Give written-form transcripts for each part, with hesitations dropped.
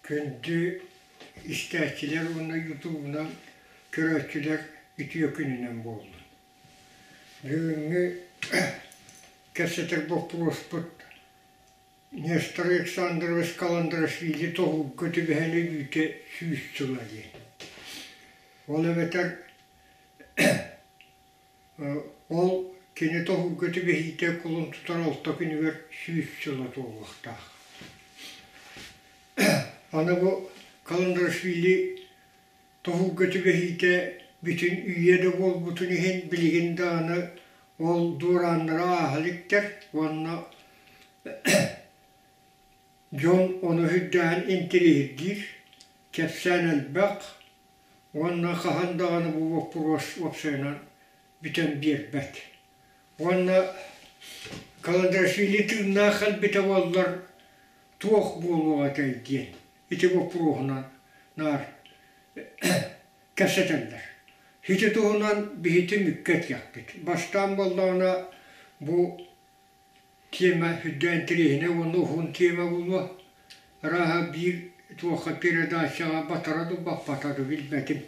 Күндү истээччилэр уонна ютубунан көрөөччүлэр үтүө күнүнэн буоллун. Бүгүҥҥү кэпсэтэр боппуруоспут Нестор Александрович Каландрашвили тоһуурга түбэһэн өлүүтэ 100 сыла диэн. Ол эбэтэр ол кини тоһуурга түбэһиитэ кулун тутар алта күнүгэр 100 сыла туолуохтаах. Аны бу Каландрашвили тоһуурга түбэһиитэ бүтүн үйэ да буолбутун иһин билигин даҕаны ол дуорааннара ааһа иликтэр уонна дьон ону үрдээн интэриэһиргиир, кэпсээн элбэх уонна хаһан даҕаны бу боппуруос уопсайынан бүтэн биэрбэт. Уонна Каландрашвили тыыннаах кэлбитэ буоллар туох буолуох этэй диэн ити боппуруоһунан наар кэпсэтэллэр. Ити туһунан биһи түмүккэ этиэхпит. Бастаан буоллаҕына бу тиэмэ үрдэ интэриэһинэй уонна уһун тиэмэ буолуо. Арааһа биир туохха передачаҕа батара дуу, баппата дуу билбэтим.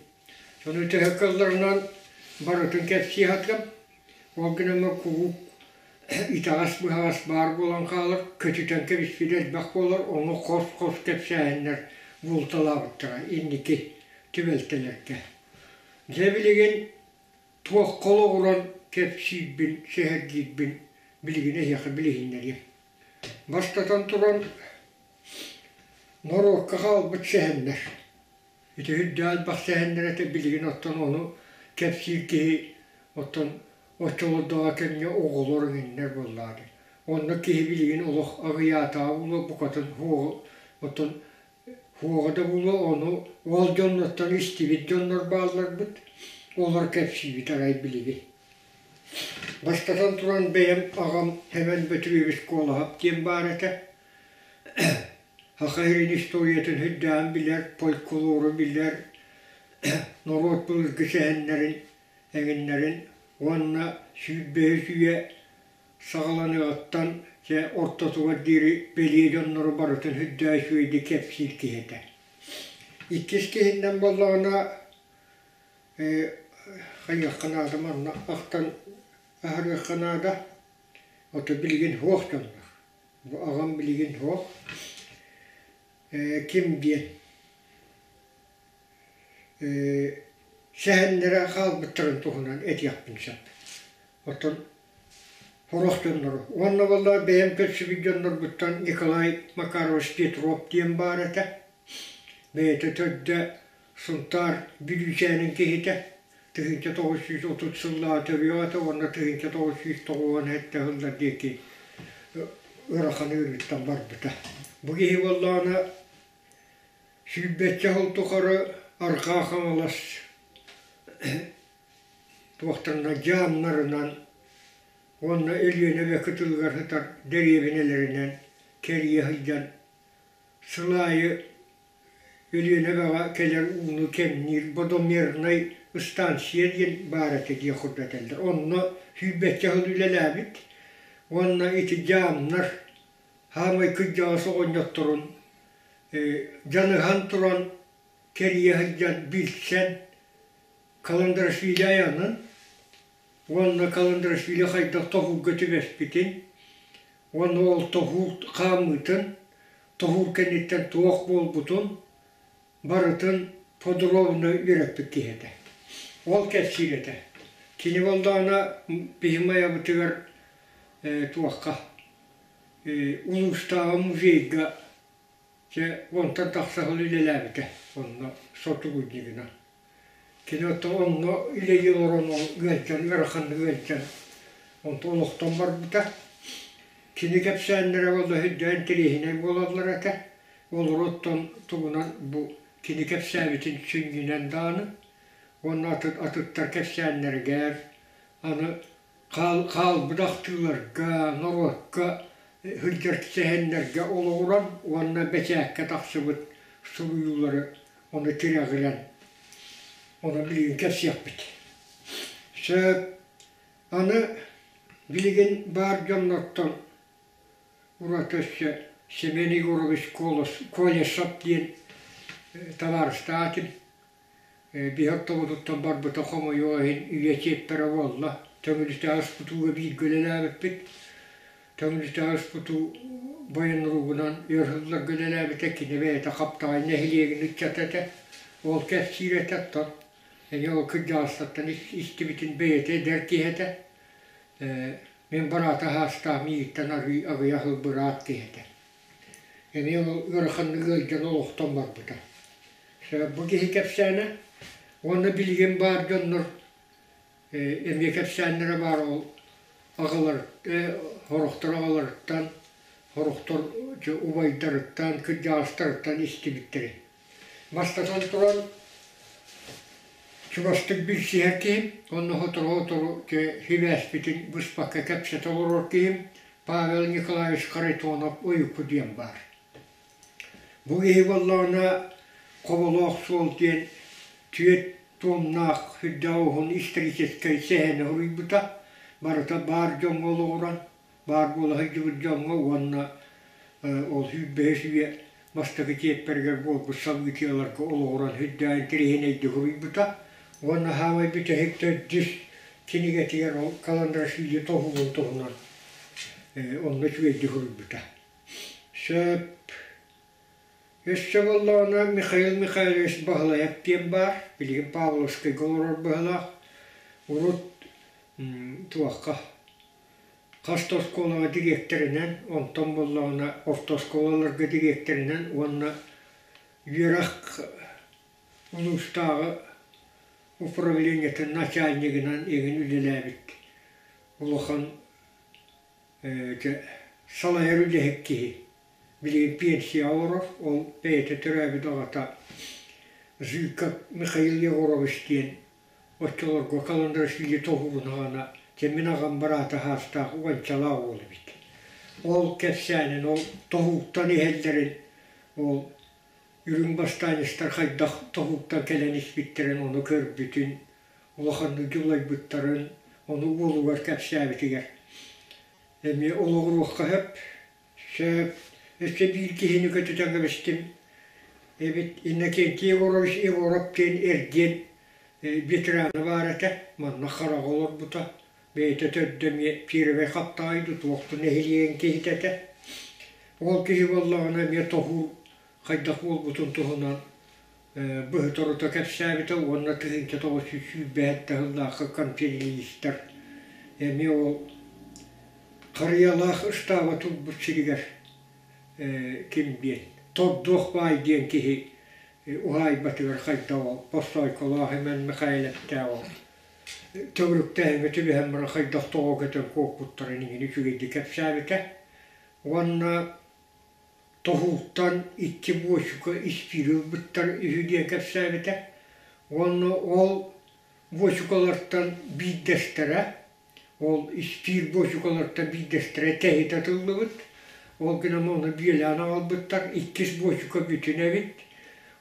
Ону төһө кыалларынан барытын кэпсии сатыам. Ол гынан куруук итэҕэс-быһаҕас баар буолан хаалар, көтүтэн кэбиспит элбэх буолар, ону хос-хос кэпсээһиннэр буолуталаабыттара инники түбэлтэлэргэ. Дьэ билигин туохха олоҕуран кэпсиирбин, сэһэргиирбин билигин эһиэхэ билиһиннэриэм. Бастатан туран, норуокка хаалбыт сэһэннэр. Ити үрдээх элбэх сэһэннэр этэ билигин оттон ону кэпсиир киһи оттон оччолордооҕу кэмҥэ оҕолор иҥиннэр буоллаҕа дии. Онно киһи билигин олох аҕыйаатаҕа буолуо букатын суоҕу оттон суоҕа да буолуо ону ол дьоннортон истибит дьоннор баалларбыт олор кэпсиибит арай билигин. Бастатан туран бэйэм аҕам Сэмэн Бөтүрүөбүс Куолаһап диэн баар этэ. Саха сирин историятын үрдээн билэр, фольклору билэр, норуот былыргы сэһэннэрин, эҥиннэрин уонна 25 үйэ саҕаланыаҕыттан дьэ ортотугар диэри бэлиэ дьоннору барытын үрдээн үчүгэйдик кэпсиир киһи этэ. Иккис киһиннэн буоллаҕына хайыахха наада манна ахтан аһарыахха наада. Ото билигин суох дьоннор. Бу аҕам билигин суох. Ким диэн сэһэннэрэ хаалбыттарын туһунан этиэхпин сөп. Оттон сорох дьоннору уонна буоллаҕа бэйэм көрсүбүт дьоннорбуттан Николай Макарович Петров диэн баар этэ. Бэйэтэ төрдө Сунтаар Бүлүүчээнин киһитэ, 1930 сыллааҕы төрүөх этэ уонна 1997 сыллар диэки ыарахан ыарыыттан барбыта. Бу киһи буоллаҕына сүүрбэччэ сыл тухары Арҕаа Хаҥалас туохтарынан дьаамнарынан уонна Өлүөнэ эбэ кытылыгар сытар дэриэбинэлэринэн кэрийэ сылдьан сыл аайы Өлүөнэ эбэҕэ кэлэр ууну кэмниир водомернай ыстаансыйа диэн баар этэ диэх курдук этэллэр. Онно сүүрбэччэ сыл үлэлээбит уонна ити дьаамнар саамай кырдьаҕас оҕонньотторун дьаныһан туран кэрийэ сылдьан билсэн Каландрашвили айанын уонна Каландрашвили хайдах тоһуурга түбэспитин уонна ол тоһуур хаамыытын тоһуур кэнниттэн туох буолбутун барытын подробно үөрэппит киһи этэ. Ол кэпсиир этэ. Кини буоллаҕына биһи Майабытыгар туохха улуустааҕы музейга дьэ уонтан тахса сыл үлэлээбитэ онно сотруднигынан. Кини оттон онно үлэлии олорон ол ыалдьан, ыараханнык ыалдьан, онтон олохтон барбыта. Кини кэпсээннэрэ буолла үрдээн интэриэһинэй буолаллар этэ. Олору оттон тугунан бу кини кэпсээбитин сүнньүнэн даҕаны уонна атын атыттар кэпсээннэригэр аны хаалбыт ахтыыларга, норуокка сылдьар сэһэннэргэ олоҕуран уонна бэчээккэ тахсыбыт суруйуулары ону тирэҕирэн ону билигин кэпсиэхпит. Сөп. Аны билигин баар дьоннортон ураты өссө Семен Егорович Колесов диэн табаарыстаах этим. Биһи ортобутуттан барбыта хомойуох иһин үйэ чиэппэрэ буолла. Төҥүлүтэ ааспытыыга бииргэ үлэлээбиппит. Төҥүлүтэ ааспытыы военругунан өр сылларга үлэлээбитэ. Кини бэйэтэ Хаптаҕай нэһилиэгин ыччата этэ. Ол кэпсиир этэ оттон эмиэ ол кырдьаҕастартан истибитин бэйэтэ эдэр киһи этэ. Мин быраата саастаах миигиттэн арыый аҕыйах ыл быраат киһи этэ. Эмиэ ол ыараханнык ыалдьан олохтон барбыта. Бу киһи кэпсээнэ уонна билигин баар дьоннор эмиэ кэпсээннэрэ баар ол аҕалар сорохтор аҕаларыттан, сорохтор убайдарыттан, кырдьаҕастарыттан истибиттэрин. Бастатан туран, чугастык билсиһэр киһим, онно сотору-сотору сибээспитин быспакка кэпсэтэ олорор киһим Павел Николаевич Харитонов Уйуку диэн баар. Бу киһи буоллаҕына Хоболоох суол диэн түөрт туомнаах сүрдээх уһун историческай сэһэни суруйбута. Барыта баар дьоҥҥо олоҕуран, баар буола сылдьыбыт дьоҥҥо уонна ол 25 үйэ бастакы чиэппэригэр буолбут событиеларга олоҕуран сүрдээх интэриэһинэйдик суруйбута. Уонна саамай бүтэһик төрдүс кинигэтигэр ол Каландрашвили тоһуурун туһунан онно үчүгэйдик суруйбута. Сөп. Өссө буоллаҕына Михаил Михайлович Баһылайап диэн баар, билигин Павловскайга олорор быһыылаах. Урут туохха хас да оскуолаҕа дириэктэринэн, онтон буоллаҕына орто оскуолаларга дириэктэринэн уонна үөрэх улуустааҕы управлениетын начальнигынан эҥин үлэлээбит улахан салайар үлэһит киһи. Билигин пенсияҕа олорор, ол бэйэтэ төрөөбүт аҕата Зыков Михаил Егорович диэн оччолорго Каландрашвили тоһугунаҕына дьэ мин аҕам быраата саастаах уончалаах уол эбит. Ол кэпсээнин, ол тоһууттан иһэллэрин, ол үрүҥ бастаанньыстар хайдах тоһууттан кэлэн испиттэрин ону көрбүтүн, улаханнык дьулайбыттарын ону уолугар кэпсээбитигэр эмиэ олоҕуруохха сөп. Сөп. Өссө биир киһини көтүтэн кэбистим. Эбит Иннокентий Егорович Егоров диэн эргиэн ветерана баар этэ. Манна хараҕа олорбута. Бэйэтэ төрдө эмиэ Кировай Хаптаҕай туохту нэһилиэгин киһитэ этэ. Ол киһи буоллаҕына эмиэ тоһуур хайдах буолбутун туһунан быһыта-орута кэпсээбитэ уонна 1927 сыллаахха конференцистар эмиэ ол Харыйалаах ыстааба турбут сиригэр ким диэн Тордуох баай диэн киһи уһаайбатыгар хайдах ол Боссоойколоох Имэн Михайловтаах ол төгүрүктээһиҥҥэ түбэһэн баран хайдах тоҕо көтөн куоппуттарын иҥин үчүгэйдик кэпсээбитэ уонна Тоһууттан икки буочука испиири ылбыттар үһү диэн кэпсээбитэ уонна ол буочукалартан биирдэстэрэ, ол испиир буочукалартан биирдэстэрэ тэһитэ тыллыбыт, ол гынан ону бүөлээн аҕалбыттар, иккис буочука бүтүн эбит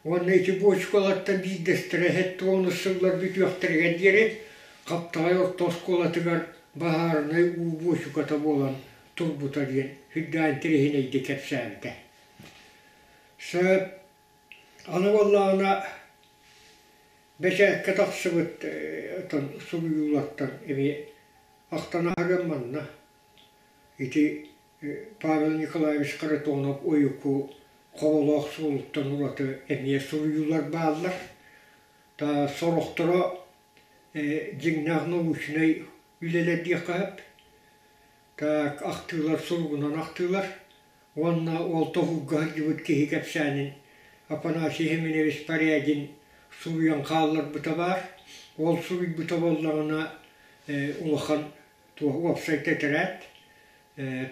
уонна ити буочукалартан биирдэстэрэ 70 сыллар бүтүөхтэригэр диэри Хаптаҕай орто оскуолатыгар баһаарынай уу буочуката буолан турбута диэн сүрдээх интэриэһинэйдик кэпсээбитэ. Сөп. Аны буоллаҕына бэчээккэ тахсыбыт оттон суруйуулартан эмиэ ахтан аһарыам манна. Ити Павел Николаевич Харитонов Уйуку Хоболоох суолуттан ураты эмиэ суруйуулар бааллар. Та сорохторо дьиҥнээх научнай үлэлэр диэххэ сөп. Так, ахтыылар суругунан ахтыылар уонна ол тоһуурга сылдьыбыт киһи кэпсээнин Афанасий Семенович Порядин суруйан хаалларбыта баар. Ол суруйбута буоллаҕына улахан туох уопсай тэтэрээт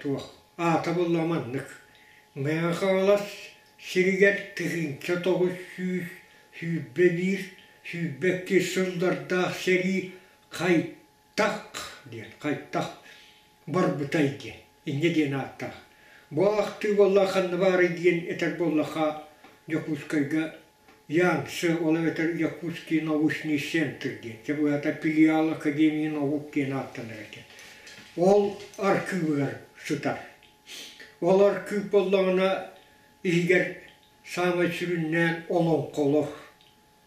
туох аата буоллаҕа маннык Мэҥэ Хаҥалас сиригэр 1921, 22 сыллардаах сэрии хай тах диэн хайтах барбытай диэн инньэ диэн ааттаах. Бу ахтыы буолла ханна баарый диэн этэр буоллахха Дьокуускайга ЯНЦ, ол эбэтэр Якутский научный центр диэн, дьэ быһата филиал Академии наук диэн ааттанар этэ. Ол архыыбыгар сытар. Ол архыып буоллаҕына иһигэр Саамай сүрүннээн олоҥхолор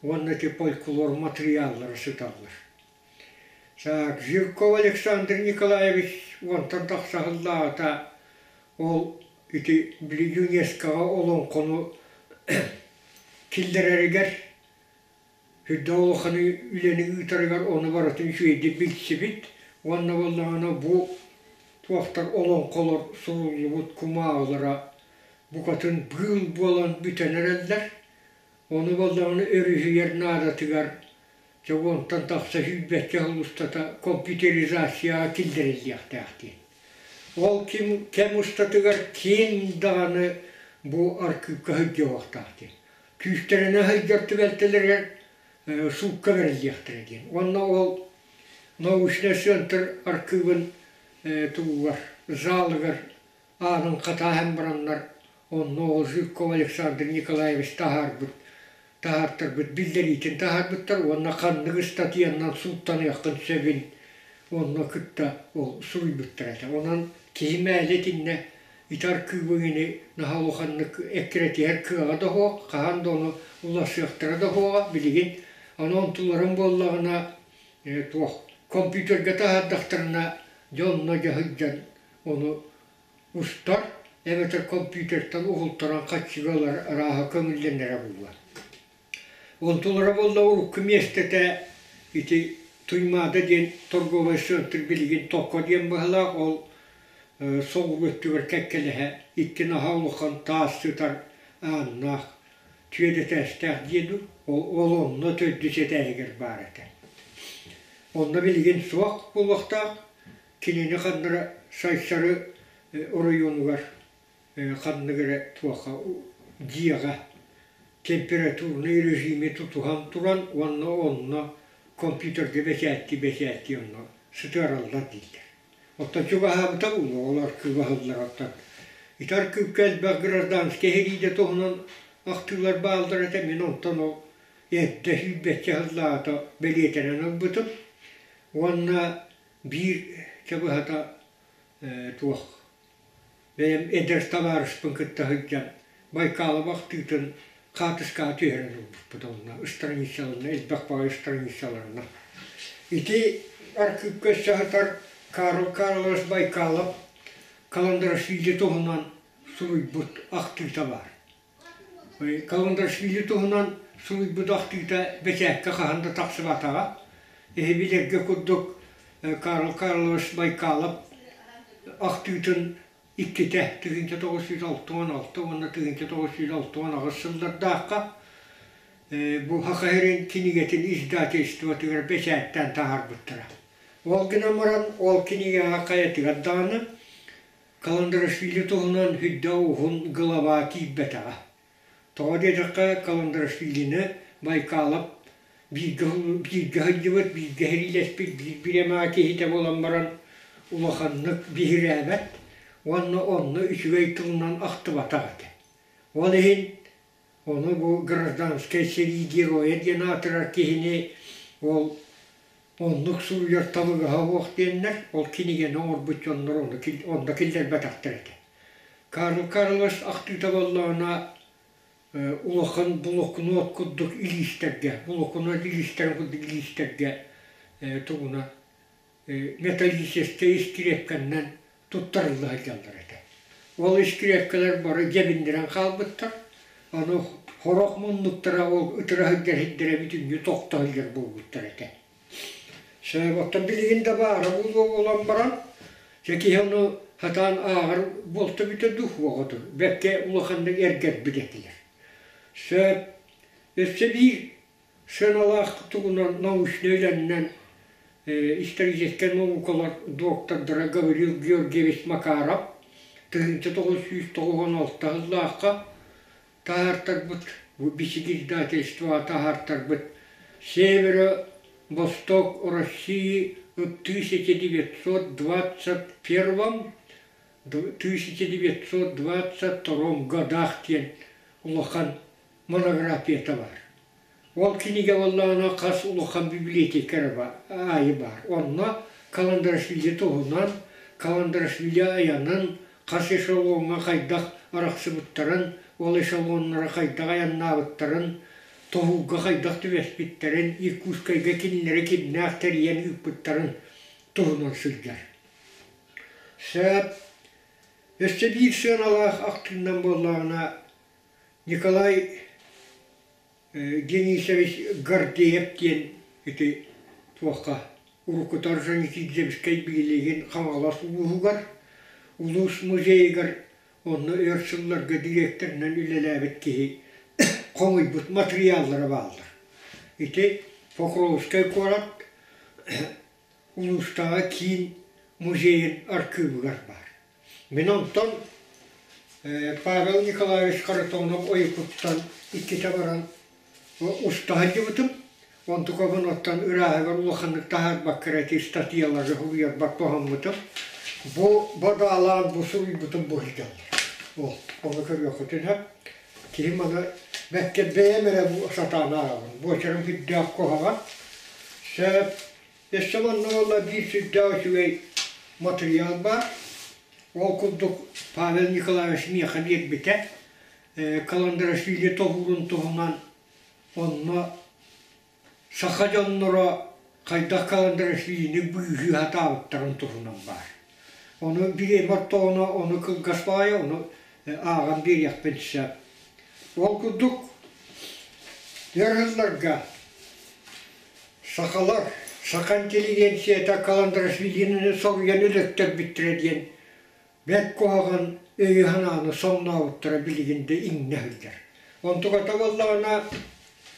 уонна ити фольклор матырыйааллара сыталлар. Так, Жирков Александр Николаевич уонтан тахса сыллааҕыта ол ити били ЮНЕСКО-ҕа олоҥхону киллэрэригэр үрдэ улахан үлэни ыытарыгар ону барытын үчүгэйдик билсибит уонна буоллаҕына бу туохтар олоҥхолор суруллубут кумааҕылара букатын быыл буолан бүтэн эрэллэр. Ону буоллаҕына өрүһүйэр наадатыгар дьэ уонтан тахса сүүрбэччэ сыл устата компьютеризацияҕа киллэриллиэхтээх диэн. Ол ким кэм устатыгар ким даҕаны бу архыыпка сылдьыахтаах диэн. Күүстэринэн сылдьар түбэлтэлэригэр суукка бэриллиэхтэрэ диэн. Уонна ол научнай центр архыыбын тугугар, залыгар аанын хатааһын бараннар онно ол Жирков Александр Николаевич таһаарбыт таһаартарбыт биллэриитин таһаарбыттар уонна ханнык ыстатыйаннан сууттаныаххын сөбүн онно кытта ол суруйбуттар этэ. Онон киһи мээлэ итиннэ ити аркыыбыҥ ини наһаа улаханнык эккирэтиһэр кыаҕа да суох, хаһан да ону уларсыахтара да суоҕа. Билигин аны онтуларын буоллаҕына туох компьютерга таһаардахтарына дьэ онно дьэ сылдьан ону устар эбэтэр компьютертан уһултаран хаччыга ылар арааһа көҥүллэнэрэ буолуо. Онтулара буолла урукку миэстэтэ ити Туймаада диэн торговай центр билигин Токко диэн быһалаах ол соҕуруу өттүгэр кэккэлэһэ икки наһаа улахан таас сытар ааннаах түөдэтээстээх дьиэ дуу ол онно төрдүс этээһигэр баар этэ. Онно билигин суох буолуохтаах кинини ханна эрэ Сайсары оройуонугар ханнык эрэ туохха дьиэҕэ температурнай режими тутуһан туран уонна онно компьютерга бэчээттии-бэчээттии онно сытыараллар дииллэр. Оттон чугаһаабыта буолуо ол архыыба аһыллар оттон ити архыыпка элбэх гражданскай сэриидэ туһунан ахтыылар бааллар этэ мин онтон ол эрдэ сүүрбэччэ сыллааҕыта бэлиэтэнэн ылбытым уонна биир чэ быһата туох бэйэм эдэр табаарыспын кытта сылдьан Байкалов ахтыытын хаартыскаҕа түһэрэн ылбыппыт онно страницаларына элбэх баҕайы страницаларына. Ити архыыпка өссө сытар Карл Карлович Байкалов Каландрашвили туһунан суруйбут ахтыыта баар. Каландрашвили туһунан суруйбут ахтыыта бэчээккэ хаһан да тахсыбатаҕа. Эһи билэргэ курдук Карл Карлович Байкалов ахтыытын иккитэ 1966 уонна 1968 сыллардаахха бу Саха сирин кинигэтин издательствотыгар бэчээттээн таһаарбыттара. Ол гынан баран ол кинигэҕэ хайатыгар даҕаны Каландрашвили туһунан сүрдээх уһун глава киирбэтэҕэ. Тоҕо диэтэххэ, Каландрашвилины Байкалов бииргэ бииргэ сылдьыбыт, бииргэ сэриилэспит биир бириэмэҕэ киһитэ буолан баран улаханнык биһирээбэт уонна онно үчүгэй тылынан ахтыбатах этэ. Ол иһин ону бу гражданскай сэрии геройа диэн аатырар киһини ол Оннук суруйар табыгаһа суох диэннэр, ол кинигэни оҥорбут дьоннор ону онно киллэрбэтэхтэр этэ. Карл Карлович ахтыыта буоллаҕына улахан блокнот курдук илиистэргэ, блокнот илиистэрин курдук илиистэргэ тугунан металлическай искириэпкэннэн туттарылла сылдьаллар этэ. Ол искириэпкэлэр бары дьэбиннирэн хаалбыттар. Аны сорох муннуктара ол ытыра сылдьар сирдэрэ бүтүннүү тохто сылдьар буолбуттар этэ. Оттон билигин да баара буолуо буолан баран, дьэ киһи ону сатаан ааҕар буолта бүтэ дуу суоҕа дуу, бэркэ улаханнык эргэрбит этилэр. Сөп. Өссө биир Сыаналаах тугунан научнай үлэннэн историческай наукалар доктордара Гаврил Георгиевич Макаров 1996 сыллаахха таһаартарбыт бу Бичик издательствоҕа таһаартарбыт Северо-Восток России в 1921 1922 годах диэн улахан монографията баар. Ол кинигэ буоллаҕына хас улахан библиотека эрэ аайы баар. Онно Каландрашвили туһунан, Каландрашвили айанын, Хас эшелоҥҥа хайдах арахсыбыттарын, ол эшелоннара хайдах айаннаабыттарын, тоһуурга хайдах түбэспиттэрин, Иркутскайга кинилэри кимнээх тэрийэн ыыппыттарын туһунан сылдьар. Сөп. Өссө биир сыаналаах ахтыынан буоллаҕына, Николай Денисович Гордеев диэн ити туохха уруккута Орджоникидзевскай билигин Хаҥалас улууһугар улуус музейыгар онно өр сылларга дириэктэринэн үлэлээбит киһи хомуйбут матырыйааллара бааллар. Ити Покровскай куорат улуустааҕы киин музейын архыыбыгар баар. Мин онтон Павел Николаевич Харитонов ойукуттан иккитэ баран уста сылдьыбытым. Онтукабын оттон ырааһыгар улаханнык таһаарбакка эрэ ити ыстатыйалары суруйарбар туһаммытым. Бу бодаалаан бу суруйбутум бу сылдьаллар. Ол, ону көрүөххүтүн сөп. Киһи маны бэккэ бэйэм эрэ сатаан ааҕабын. Буочарым сүрдээх куһаҕан. Сөп. Өссө манна буолла биир сүрдээх үчүгэй матырыйаал баар. Ол курдук Павел Николаевич миэхэ биэрбитэ. Каландарашвили тоһуурун туһунан онно саха дьонноро хайдах Каландарашвилини быыһыы сатаабыттарын туһунан баар. Ону бириэмэ ортоҕуна ону кылгас баҕайы ону ааҕан биэриэхпин сөп. Ол курдук өр сылларга Сахалар саха интеллигенцията Каландрашвилины соруйан өлөттөрбүттэрэ диэн бэрт куһаҕан өйү-санааны соҥнообуттара билигин да иҥнэ сылдьар. Онтуката буоллаҕына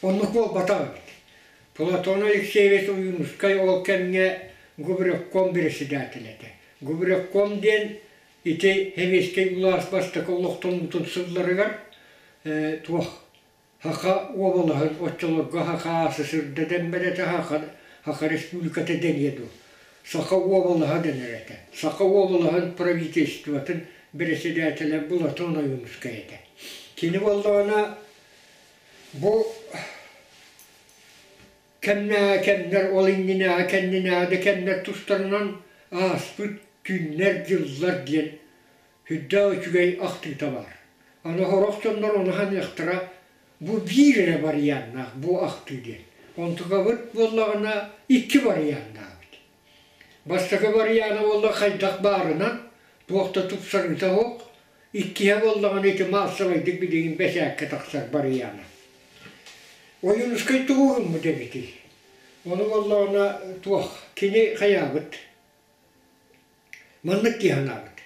оннук буолбатах эбит. Платон Алексеевич Ойуунускай ол кэмҥэ губревком председателэ этэ. Губревком диэн ити сэбиэскэй былаас бастакы олохтонуутун сылларыгар туох Саха уобалаһын оччолорго Саха СССР дэммэт этэ, Саха, Саха Республиката дэниэ дуо? Саха уобалаһа дэнэр этэ. Саха уобалаһын правительствотын бэрэссэдээтэлэ Платон Ойуунускай этэ. Кини буоллаҕына бу кэмнээҕи кэмнэр, ол иннинээҕи кэннинээҕи да кэмнэр тустарынан ааспыт күннэр-дьыллар диэн Сүрдээх үчүгэй ахтыыта баар. Аны сорох дьоннор ону саныахтара, бу биир эрэ барыйааннаах бу ахтыы диэн. Онтукабыт буоллаҕына икки барыйааннаабыт. Бастакы барыйаана буолла хайдах баарынан, туох да тупсарыыта суох. Иккиһэ буоллаҕына ити маассабайдык билигин бэчээккэ тахсар барыйаана. Ойуунускай тугу гыммыт эбитий? Ону буоллаҕына туох, кини хайаабыт? Маннык дии санаабыт: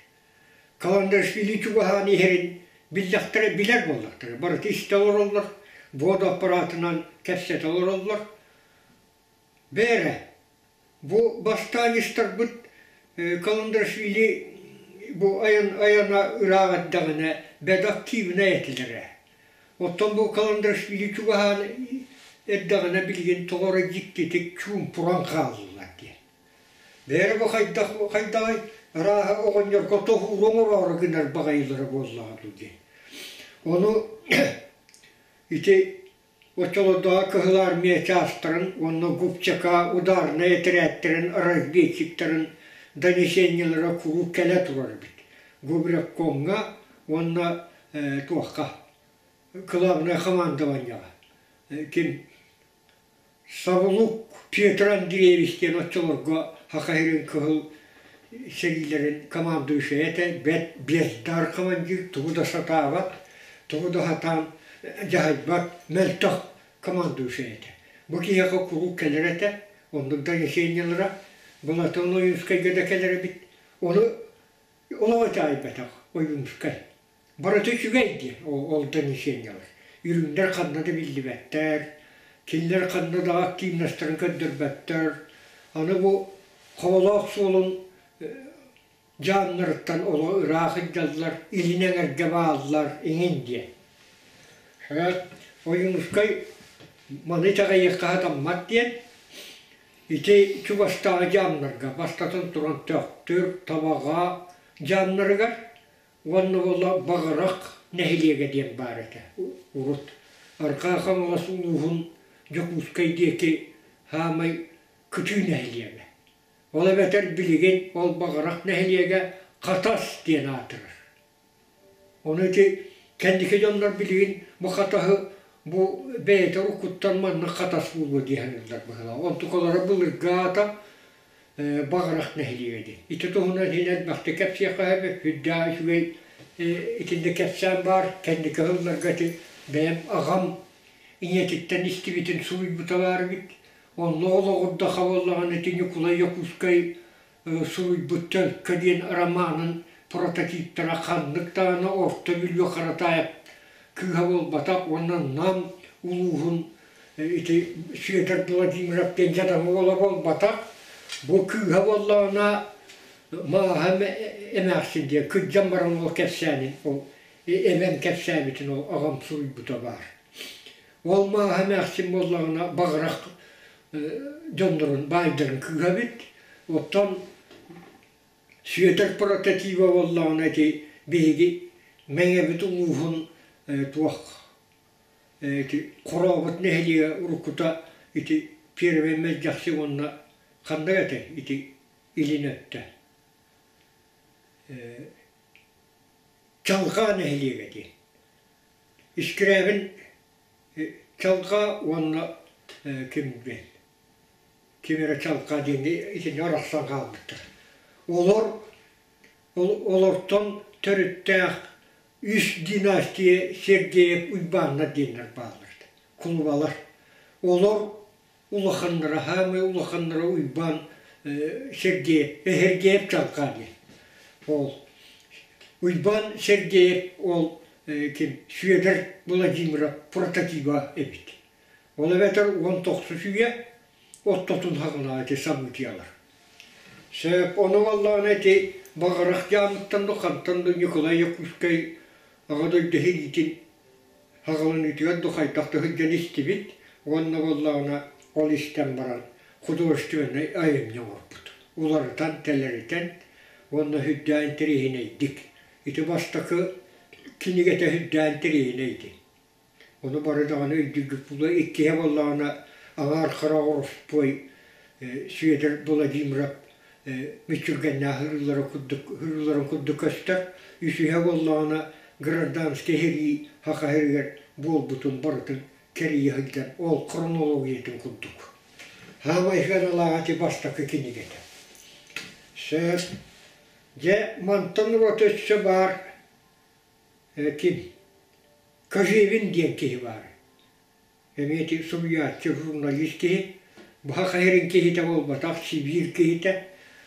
Каландарашвили чугаһаан иһэрин биллэхтэрэ билэр буоллахтара, барыта истэ олороллор, вода аппаратынан кэпсэтэ олороллор. Бээрэ, бу бастаан истэрбит Каландарашвили бу айан айана ыраах эрдэҕинэ бэдэ активнай этилэр ээ. Оттон бу Каландарашвили чугаһаан эрдэҕинэ билигин тоҕо эрэ дьиктитик чуумпуран хааллылар диэн. Бээрэ бу хайдах хайдаҕый арааһа оҕонньорго тоһуур оҥороору гынар баҕайылара буоллаҕа дуу диэн. Ону ити оччолордооҕу Кыһыл Армия чаастарын уонна Губчака ударнай этэрээттэрин разведчиктарын донесениелара куруук кэлэ турар эбит. Губревкомҥа уонна туохха кылаабынай командованиеҕа ким Сабылук Петр Андреевич диэн оччолорго Саха сирин кыһыл сэриилэрин командующайа этэ, бэрт бездар командир, тугу да сатаабат, тугу да сатаан дьаһайбат мөлтөх командующай этэ. Бу киһиэхэ куруук кэлэр этэ, оннук донесениелара Платон Ойуунскайга да кэлэр эбит. Ону олох итэҕэйбэтэх Ойуунскай. Барыта үчүгэй диэн ол донесениелар. Үрүҥнэр ханна да биллибэттэр, кинилэр ханна да активностарын көрдөрбөттөр. Аны бу Хололоох суолун дьаамнарыттан олох ыраах сылдьаллар, илин эҥэргэ бааллар иҥин диэн. Ойуунускай маны итэҕэйиэххэ сатаммат диэн ити чугастааҕы дьаамнарга бастатан туран Төхтүр, Табаҕа дьаамнарыгар Уонна буолла Баҕарах нэһилиэгэ диэн баар этэ урут. Арҕаа Хаҥалас улууһун Дьокуускай диэки саамай кытыы нэһилиэгэ. Ол эбэтэр билигин ол Баҕарах нэһилиэгэ Хатас диэн аатырар. Ону ити кэнники дьоннор билигин бу хатаһы бу бэйэтэ уруккуттан маннык хатас буолуо дии саныыллар быһыылаах. Онтукалара былыргы аата Баҕарах нэһилиэгэ диэн. Ити туһунан иһин элбэхтик кэпсиэххэ сөп, сүрдээх үчүгэй итиннэ кэпсээн баар. Кэнники сылларга ити бэйэм аҕам ийэтиттэн истибитин суруйбута баар эбит. Онно олоҕурдаха буоллаҕына ити Ньукулай Якутскай суруйбут Төлкө диэн романын прототиптара ханнык даҕаны Орто Бүлүү Харатаайап кыыһа буолбатах уонна Нам улууһун ити Сүөдэр Владимиров диэн дьадаҥы уола буолбатах. Бу кыыһа буоллаҕына Мааһа эмээхсин диэн кырдьан баран ол кэпсээнин ол эбэм кэпсээбитин ол аҕам суруйбута баар. Ол Мааһа эмээхсин буоллаҕына Баҕарах дьоннорун баайдарын кыыһа эбит. Оттон Сүөдэр прототиба буоллаҕына ити биһиги Мэҥэбит улууһун туох ити Хорообут нэһилиэгэ уруккута ити Первэй Мэлдьэхси уонна ханнык этэй ити илин өттө Чалҕаа нэһилиэгэ диэн. Искирээбин Чалҕа уонна ким диэн ким эрэ Чалҕа диэн итиннэ арахсан хаалбыттар. Олор олортон төрүттээх үс династия Сергеев Уйбааннар диэннэр бааллар кулубалар. Олор улаханнара, хаамыы улаханнара Уйбаан Сергеев, Сергеев Чалҕа диэн. Ол Уйбаан Сергеев ол ким Сүөдэр Владимиров прототиба эбит. Ол эбэтэр 19 үйэ ортотун хаҕына ити событиялар. Сөп, ону буоллаҕына ити Баҕарах дьаамыттан да хантан да Ньукулай Якутскай Аҕа дойду сэриитин Аҕалыныытыгар да хайдах да сылдьан истибит уонна буоллаҕына ол истэн баран художественнай айымньы оҥорбут. Уларытан-тэлэритэн уонна сүрдээх интэриэһинэйдик. Ити бастакы кинигэтэ сүрдээх интэриэһинэй ити. Ону бары даҕаны өйдүүргүт буолуо. Иккиһэ буоллаҕына Аҥаар Хара Ороспуой Сүөдэр Владимиров мүччүргэннээх ырыылара курдук ырыыларын курдук көстөр. Үсүһэ буоллаҕына гражданскай сэрии Саха сиригэр буолбутун барытын кэрийэ сылдьар ол хронологиятын курдук. Саамай сыаналаах ити бастакы кинигэтэ. Сөп. Дьэ, мантан ураты өссө баар ким? Кожевин диэн киһи баар. Эмиэ ити суруйааччы, журналист киһи, быһа хайырын киһитэ буолбатах, Сибиир киһитэ.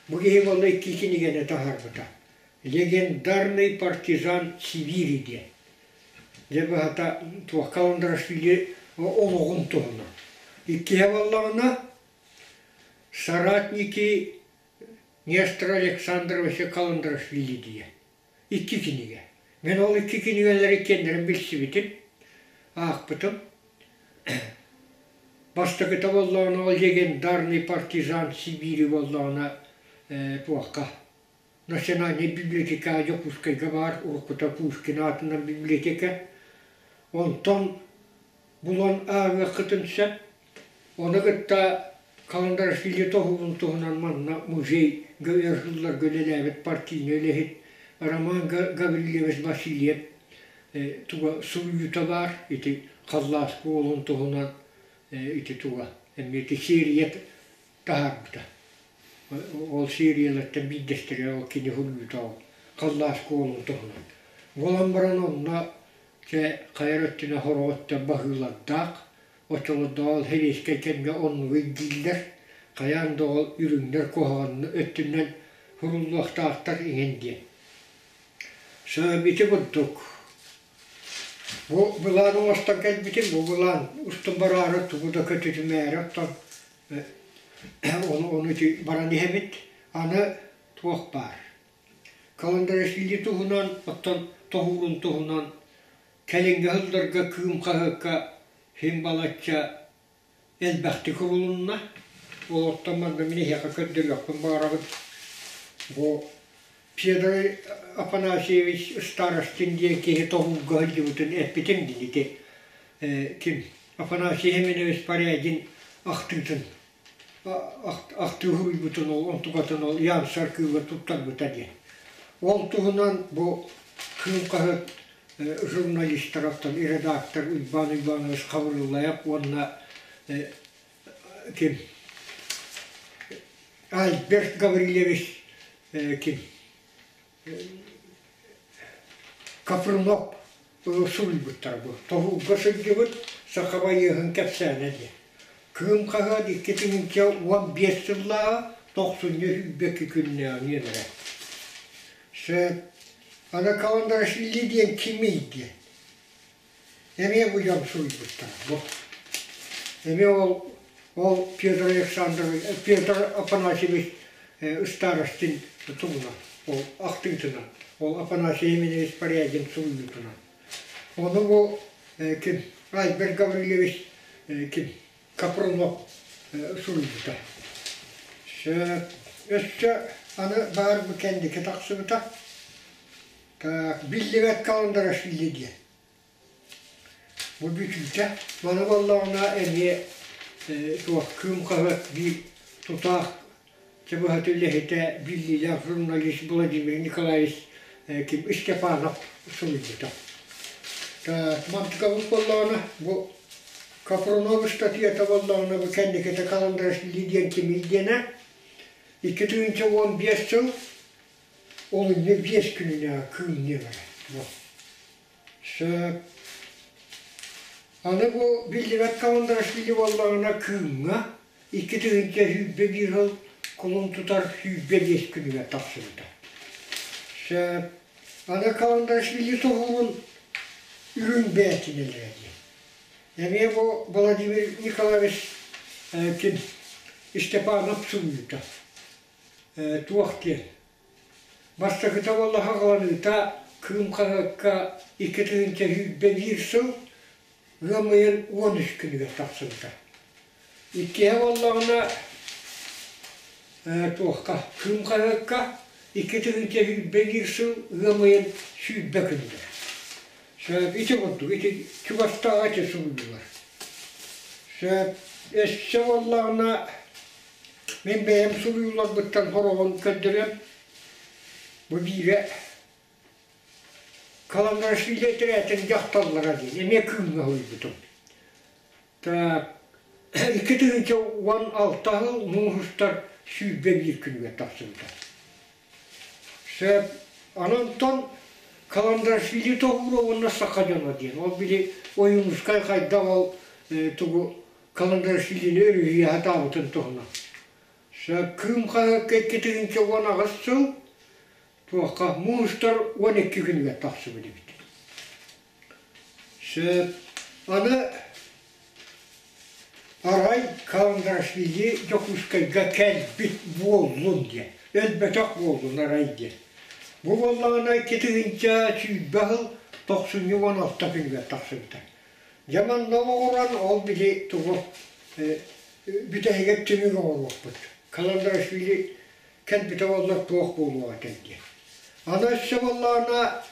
Бу киһи буолла икки кинигэни таһаарбыта. «Легендарный партизан Сибири» диэн. Дьэ быһата туох Каландрашвили олоҕун туһунан. Иккиһэ буоллаҕына «Соратники Нестора Александровича Каландрашвили» диэн. Икки кинигэ. Мин ол икки кинигэлэри иккиэннэрин билсибитим, аахпытым. Бастакыта буоллаҕына ол легендарный партизан Сибири буоллаҕына туохха Национальнай библиотека Дьокуускайга баар, уруккута Пушкин аатынан библиотека. Онтон булан ааҕыаххытын сөп. Ону кытта Каландарашвили тоһугун туһунан манна музейга өр сылларга үлэлээбит партийнай үлэһит Роман Гаврильевич Васильев туга суруйуута баар ити Халлааскы уолун туһунан ити туга эмиэ ити серия таһаарбыта. Ол сериялартан биирдэстэрэ ол кини суруйуута ол Халлааскы уолун туһунан. Буолан баран онно чэ хайа эрэ өттүнэн сорох өттө баһыылардаах Оччолордооҕу сэбиэскэй кэмҥэ оннугу ирдииллэр, хайаан да ол үрүҥнэр куһаҕан өттүнэн суруллуохтаахтар иҥин диэн. Ити курдук бу былаан оҥостон кэлбитим, бу былаан устун бараары тугу да көтүтүмээри оттон ону ону ити баран иһэбит. Аны туох баар. Каландарашвили туһунан, оттон тоһуурун туһунан Кэлиҥҥи сылларга Кыым хаһыакка син балачча элбэхтик уһулунна. Олортон манна мин эһиэхэ көрдөрүөхпүн баҕарабын. Бу Федор Афанасьевич Старостин диэн киһи тоһуурга сылдьыбытын эппитим дии ити ким Афанасий Семенович Порядин ахтыытын ахтыы суруйбутун ол онтукатын ол Янсар кыыла туттарбыта диэн. Ол туһунан бу Кыым хаһыат журналистарыттан редактор Уйбаан Уйбаанович Хабырыллайап уонна ким Альберт Гаврильевич ким Капрынов суруйбуттара бу. Тоһуурга сылдьыбыт саха байыаһын кэпсээнэ диэн. Кыым хаһыат 2015 сыллааҕы тохсунньу 22 күннээҕи нүөмэрэ. Сөп. Аны Каландарашвили диэн кимий диэн. Эмиэ бу дьон суруйбуттара бу. Эмиэ ол ол Петр Александрович, Петр Афанасьевич Старостин туһунан, ол ахтыытынан, ол Афанасий Емельевич Порядин суруйуутунан. Ону бу ким Альберт Гаврильевич ким Капрунов суруйбута. Өссө аны баар бу кэнники тахсыбыта. Биллибэт Каландарашвили диэн. Бу бүтүүтэ. Маны буоллаҕына эмиэ туох Кыым хаһыат биир тутаах чыбыһат үлэһитэ биллиилээх журналист Владимир Николаевич ким Степанов суруйбута. Мантыкабыт буоллаҕына бу Капрунов ыстатыйата буоллаҕына бу кэнникитэ Каландарашвили диэн кимий диэнэ 2015 сыл олунньу 5 күнүнээҕи Кыым нүөмэрэ бу. Сөп. Аны бу биллибэт Каландарашвили буоллаҕына Кыымҥа 2021 сыл кулун тутар 25 күнүгэр тахсыбыта. Сөп. Аны Каландарашвили соһугун үрүҥ бээтинэлэрэ диэн. Эмиэ бу Владимир Николаевич ким Степанов суруйбута. Туох диэн Бастакыта буолла хаҕыланыыта Кыым хаһыакка 2021 сыл ыам ыйын 13 күнүгэр тахсыбыта. Иккиһэ буоллаҕына туохха Кыым хаһыакка 2021 сыл ыам ыйын 20 күнүгэр. Сөп ити курдук ити чугастааҕы ити суруйуулар. Сөп өссө буоллаҕына Мин бэйэм суруйууларбыттан сороҕун көрдөрүөм. Бу биирэ Каландарашвили этэрээтин дьахталлара диэн эмиэ кыымҥа суруйбутум. Так, 2016 сыл муус устар 21 күнүгэр тахсыбыта. Сөп. Онон Каландарашвили тоһуура уонна саха дьоно диэн. Ол били Ойуунускай хайдах ол тугу Каландарашвилини өрүһүйэ сатаабытын туһунан. Сөп. Кыым хаһыакка 2018 сыл туохха муустар 12 күнүгэр тахсыбыт эбит. Сөп. Аны арай Каландарашвили Дьокуускайга кэлбит буоллун диэн, өлбөтөх буоллун арай диэн. Бу буоллаҕына 2020 сыл тохсунньу 16 күнүгэр тахсыбыта. Дьэ манна олоҕуран ол били тугу бүтэһигэр түмүк оҥоруохпут. Каландарашвили кэлбитэ буоллар туох буолуоҕа этэй диэн. Аны өссө буоллаҕына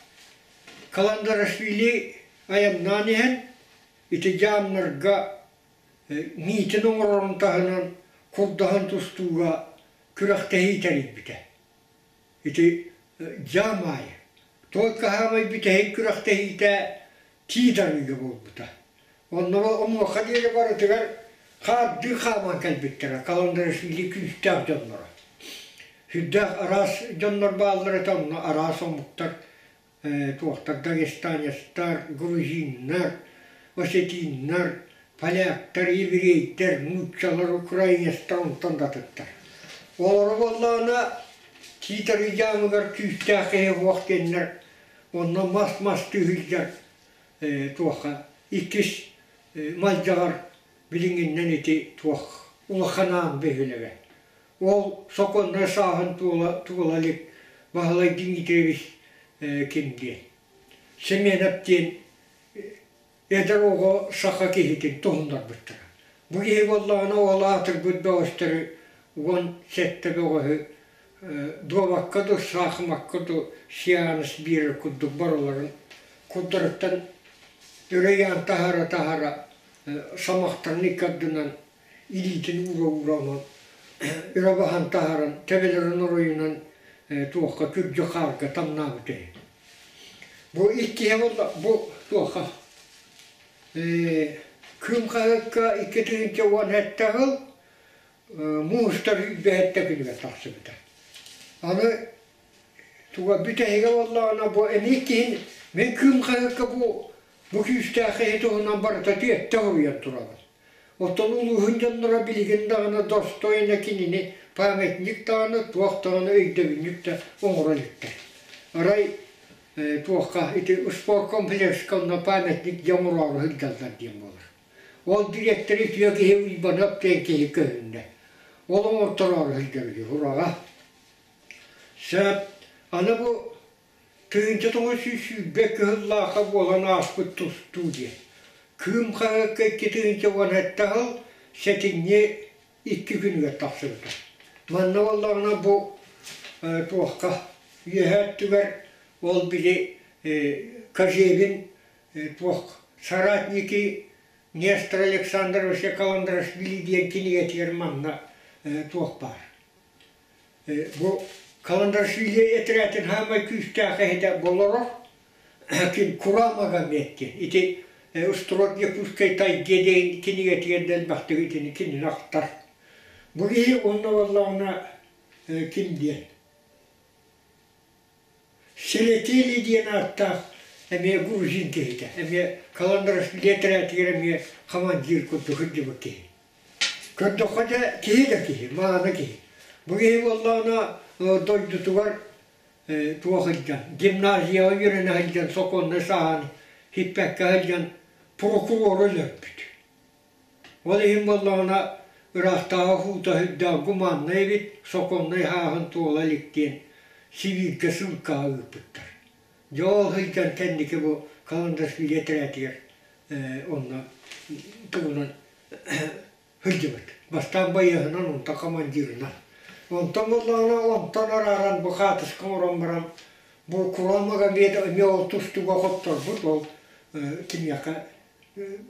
Каландарашвили айаннаан иһэн ити дьаамнарга миитин оҥорорун таһынан курдаһан тустууга күрэхтэһии тэрийбитэ. Ити дьаам аайы только хаамай бүтэһик күрэхтэһиитэ тиит арыыга буолбута. Онно омуоха диэри барытыгар хаардыы хааман кэлбиттэрэ Каландарашвили күүстээх дьонноро. Сүрдээх араас дьоннор бааллар этэ, онно араас омуктар туохтар дагестанецтар, грузиннар, осетиннар, поляктар, еврейдэр, нууччалар, украинецтар онтон да атыттар. Олору буоллаҕына Тиит арыйдьаамыгар күүстээх киһи уох диэннэр онно мас-мас тыыһыйдар туохха иккис малдьаҕар билиҥҥиннэн ити туох улахан аан бөһүөлэгэ. Ол сокуоннай сааһын туола, туола илик Баһылай Дмитриевич ким диэн Семенов диэн эдэр оҕо саха киһитин туһуннарбыттара. Бу киһи буоллаҕына ол аатырбыт бөҕөстөрү 17 бөҕөһү дуобакка ду, саахымакка ду сеанс биэрэр курдук барыларын курдарыттан өрө ыйаан таһаара-таһаара самахтарын икки ардынан илиитин уура-уура онон өрө баһан таһааран төбөлөрүн оройунан туохха күрдьүк хаарга тамнаабыт үһү. Бу иккиһэ буолла бу туохха Кыым хаһыакка 2017 сыл муустар сүүрбэһэттэ күнүгэр тахсыбыта. Аны туга бүтэһигэ буоллаҕына бу эмиэ киһин мин Кыым хаһыакка бу бу күүстээх киһи туһунан барыта түөттэ суруйан турабын. Оттон улууһун дьонноро билигин даҕаны достойно кинини памятник даҕаны, туох даҕаны өйдөбүнньүк да оҥоро иликтэр. Арай туохха ити спорткомплекска онно памятник дьэ оҥороору сылдьаллар диэн буолар. Ол дириэктэри үтүө киһи Уйбаныап диэн киһи көһүннэ. Ол оҥортороору сылдьар үһү ураҕа. Сөп. Аны бу 1920 кыһыллаахха буолан ааспыт тустуу диэн. Кыым хаһыакка 2017 сыл сэтинньи икки күнүгэр тахсыбыта. Манна буоллаҕына бу туохха үөһээ өттүгэр ол били Кожевин туох соратники Нестор Александрович Каландрашвили диэн кинигэтигэр манна туох баар. Бу Каландрашвили этэрээтин саамай күүстээх эһитэ болорор ким Кура Магомед диэн. Ити Устрот Якутской тайге диэн кинигэтигэр да элбэхтик итини кинини ахтар. Бу киһи онно буоллаҕына ким диэн Селетели диэн ааттаах эмиэ грузин киһитэ, эмиэ Каландрашвили этэрээтигэр эмиэ командир курдук сылдьыбыт киһи. Көрдөххө дьэ киһи да киһи, мааны киһи. Бу киһи буоллаҕына дойдутугар туох сылдьан, гимназияҕа үөрэнэ сылдьан сокуоннай сааһын сиппэккэ сылдьан прокурору өлөрбүт. Ол иһин буоллаҕына ыраахтааҕы хуута сүрдээх гуманнай эбит, сокуоннай сааһын туола илик диэн Сибииргэ ссылкаҕа ыыппыттар. Дьэ ол сылдьан кэнники бу Каландашвили этэрээтигэр онно тугунан сылдьыбыт. Бастаан байыаһынан, онтон командирынан. Онтон буоллаҕына онтон арааран бу хаатыска оҥорон баран бу Куран Магомед эмиэ ол тустууга хотторбут ол киниэхэ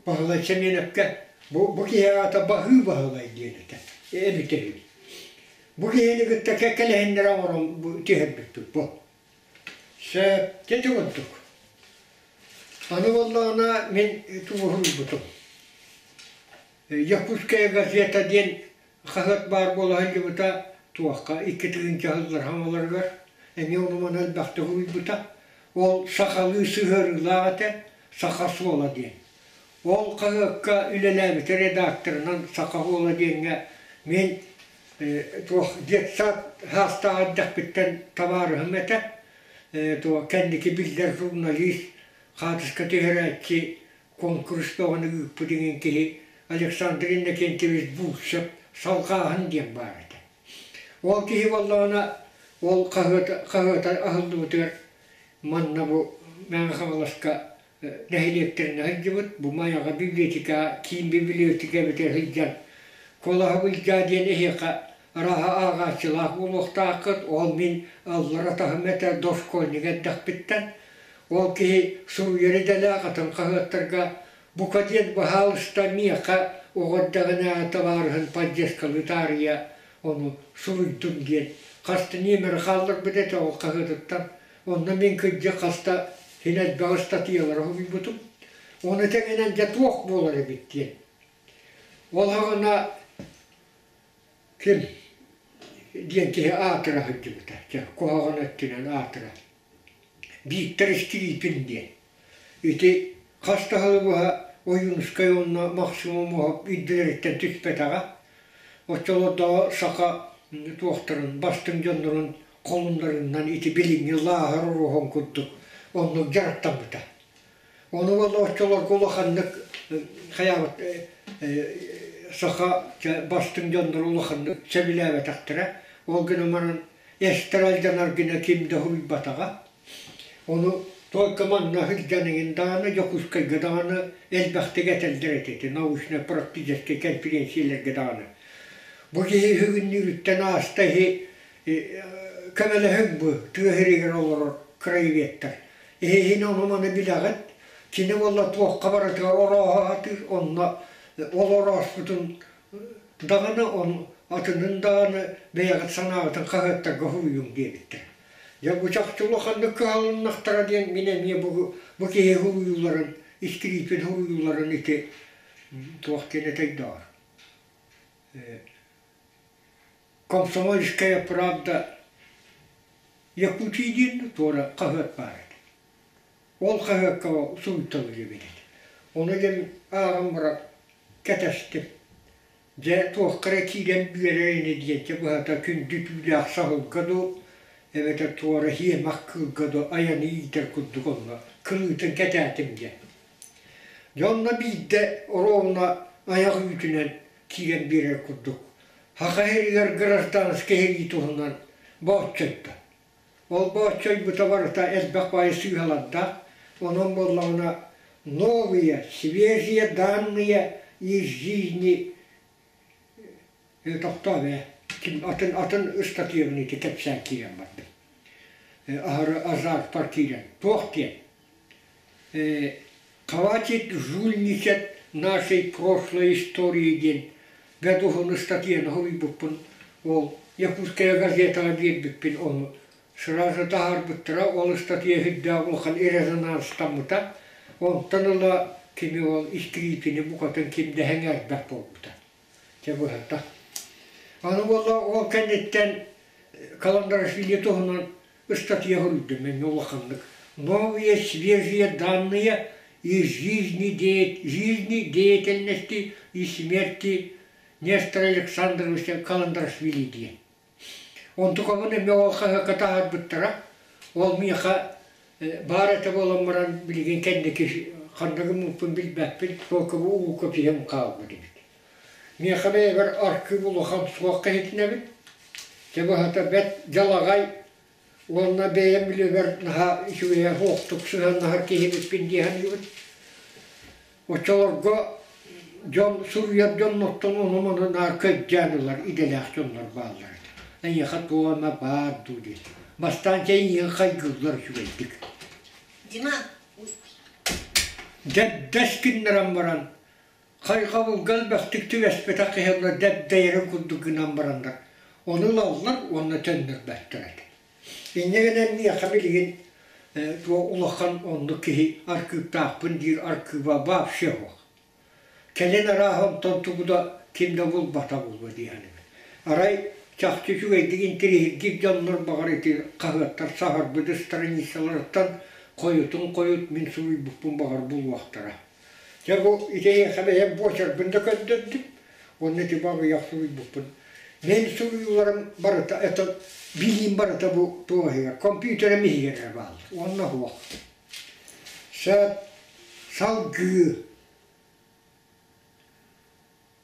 Баһылай Сэмиэнэпкэ бу, бу киһи аата Баһыы Баһылай диэн этэ, эбитэ үһү. Бу киһини кытта кэккэлэһиннэрэ оҥорон бу түһэрбиппит бу. Сөп, ити курдук. Аны буоллаҕына мин тугу суруйбутум. Якутская газета диэн хаһыат баар буола сылдьыбыта туохха 2000 сыллар хаҥаларыгар эмиэ ону-маны элбэхтик уһуйбута. Ол сахалыы сыһыарыылаах этэ, Саха суола диэн. Ол хаһыакка үлэлээбитэ редакторынан Саха суола диэҥҥэ мин туох детсад саастаах эрдэхпиттэн табаарыһым этэ. Туох кэнники биллэр журналист, хаартыска түһэрээччи, куонкурус бөҕөнү ыыппыт иҥин киһи Александр Иннокентьевич Бурцев салҕааһын диэн баар этэ. Ол киһи буоллаҕына ол хаһыата, хаһыата аһыллыбытыгар манна бу Мэҥэ Хаҥаласка нэһилиэктэринэ сылдьыбыт, бу Майаҕа библиотека, киин библиотека эбитэ сылдьан Куолаһы былдьаа диэн эһиэхэ арааһа ааҕааччылаах буолуохтааххыт, ол мин аллара таһым этэ дошкольник эрдэхпиттэн. Ол киһи суруйар идэлээх атын хаһыаттарга бука диэн баһаалыста миэхэ оҕо эрдэҕинээҕи табаарыһын поддержкалыы таарыйа ону суруйдум диэн хаста нүөмэри хаалларбыт этэ ол хаһыатыттан. Онно мин кырдьык хаста син элбэх ыстатыйалары суруйбутум. Ону тэҥинэн дьэ туох буолар эбит диэн. Ол аҕына ким диэн киһи аатыра сылдьыбыта. Чэ, куһаҕан өттүнэн аатыра. Бииктэр Скрипин диэн. Ити хас да сылы быһа Ойуунускай уонна Максим Омуоһап үрдүлэриттэн түспэтэҕэ. Оччолордооҕу саха туохтарын, бастыҥ дьоннорун холуннарынан ити билиҥҥи Лааһар Оруоһун курдук оннук дьарыктаммыта. Ону уонна оччолорго улаханнык хайаабыт саха бастыҥ дьонноро улаханнык сөбүлээбэтэхтэрэ. Ол гынан баран эстэр алдьанар гына ким да суруйбатаҕа. Ону только манна сылдьан эҥин даҕаны, Дьокуускайга даҕаны элбэхтик этэллэр этэ ити научно-практическай кэнпириэнсийэлэргэ даҕаны. Бу киһи үһүгүннүүрүттэн ааста иһи көмөлөһүҥ бу тыа сиригэр олорор краеведтар. Эһиги ону-маны билэҕит, кини буолла туохха барытыгар орооһо сатыыр, онно ол орооспутун даҕаны, атынын даҕаны бэйэҕит санааҕытын хаһыаттарга суруйуҥ диэбиттэр. Дьэ бу чахчы улаханнык кыһалыннахтара диэн мин эмиэ бу, бу киһи суруйууларын, Искириипин суруйууларын ити туох диэн этэй доҕор «Комсомольская правда Якутии» диэн туора хаһыат баар этэ. Ол хаһыакка суруйталыыр эбит этэ. Ону диэн ааҕан баран кэтэстим. Дьэ, туохха эрэ киирэн биэрэр ини диэн, дьэ быһата күндү түүлээх саһылга дуу, эбэтэр туора һиэмэх кыылга дуу айаны иитэр курдук онно кылыытын кэтээтим диэн. Дьэ онно биирдэ оруобуна айах үүтүнэн киирэн биэрэр курдук Саха сиригэр гражданскай сэрии туһунан бооччойдо. Ол бооччойбута барыта элбэх баайы сыыһалардаах, онон буоллаҕына новые, свежие данные из жизни тохтоо ээ атын атын ыстатыйабын ити кэпсээн киирэн бардым. Аһары азартар киирэн туох диэн «Хватит жульничать нашей прошлой истории» диэн бэрт уһун ыстатыйаны суруйбуппун ол Якутская газетаҕа биэрбиппин ону сразу таһаарбыттара ол ыстатыйа сүрдээх улахан резонанстаммыта онтон ыла кини ол Искрипини букатын ким да сэҥээрбэт буолбута Дьэ быһата. Аны буолла ол кэнниттэн Каландарашвили туһунан ыстатыйа суруйдум мен улаханнык. Новые свежие данные из жизни, жизни деятельности и смерти Нестора Александровича Каландарашвили диэн. Онтукабын эмиэ ол хаһыакка таһаарбыттара. Ол миэхэ баар этэ буолан баран билигин кэнники ханна гыммыппын билбэппин, только уука киһим хаалбыт эбит. Миэхэ бэйэбэр аркыып улахан суох иһитинэбин. Дьэ быһата бэрт дьалаҕай уонна бэйэм үлэбэр наһаа үчүгэйэ суохтук сыһыаннаһар киһибиппин дии саныыбын. Оччолорго дьон суруйар дьоннортон ону-маны наар көрдөөн ылар идэлээх дьоннор бааллар этэ. Эйиэхэ туох эмэ баар дуу диэн. Бастаан чэй хайгыыллар үчүгэйдик. Дима, Дэбдэс гыннаран баран хайҕабылга элбэхтик түбэспэтэх киһи дэбдэйэрин курдук гынан бараннар ону ылаллар уонна төннөрбөттөр этэ. Инньэ гынан миэхэ билигин туох улахан оннук киһи аркыыптаахпын диир аркыыба вообще суох. Кэлин арааһа онтон тугу да ким да булбата буолуо дии саныыбын. Арай чахчы үчүгэйдик интириэһиргиир дьоннор баҕар ити хаһыаттар саһарбыт страницаларыттан хойутун хойут мин суруйбуппун баҕар булуохтара. Дьэ бу ити эйиэхэ бэйэм буочарбын да көрдөрдүм уонна ити аҕыйах суруйбуппун. Мин суруйууларым барыта это билиим барыта бу туох иһигэр компьютерым иһигэр эрэ бааллар уонна суох. Сөп салгыы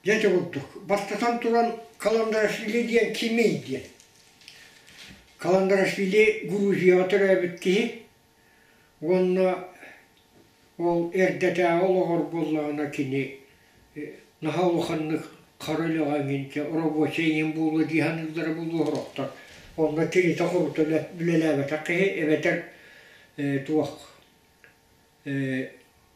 Дьэ ити курдук бастатан туран Каландарашвили диэн кимий диэн. Каландарашвили Грузияҕа төрөөбүт киһи уонна ол эрдэтээҕи олоҕор буоллаҕына кини наһаа улаханнык хара үлэҕэ эҥин рабочай эҥин буолуо дии саныыллара буолуо сорохтор. Онно тиритэ-хорута үлэлээбэтэх киһи эбэтэр туох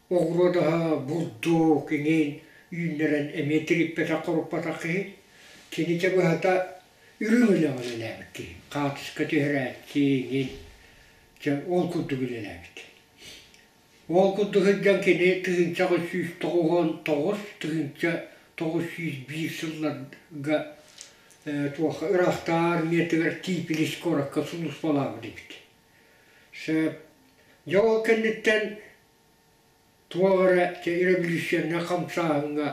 оҕуруот аһа, бурдук эҥин үүннэрэн эмиэ тириппэтэх-хоруппатах киһи. Кини чэ быһата үрүҥ үлэҕэ үлэлээбит киһи. Хаартыска түһэрээччи эҥин Дьэ, ол курдук үлэлээбит. Ол курдук сылдьан кини 1999 1901 сылларга туох ыраахтааҕы армиятыгар Тиипилис куоракка сулууспалаабыт эбит. Сөп. Дьэ ол кэнниттэн туох эрэ революционнай хамсааһыҥҥа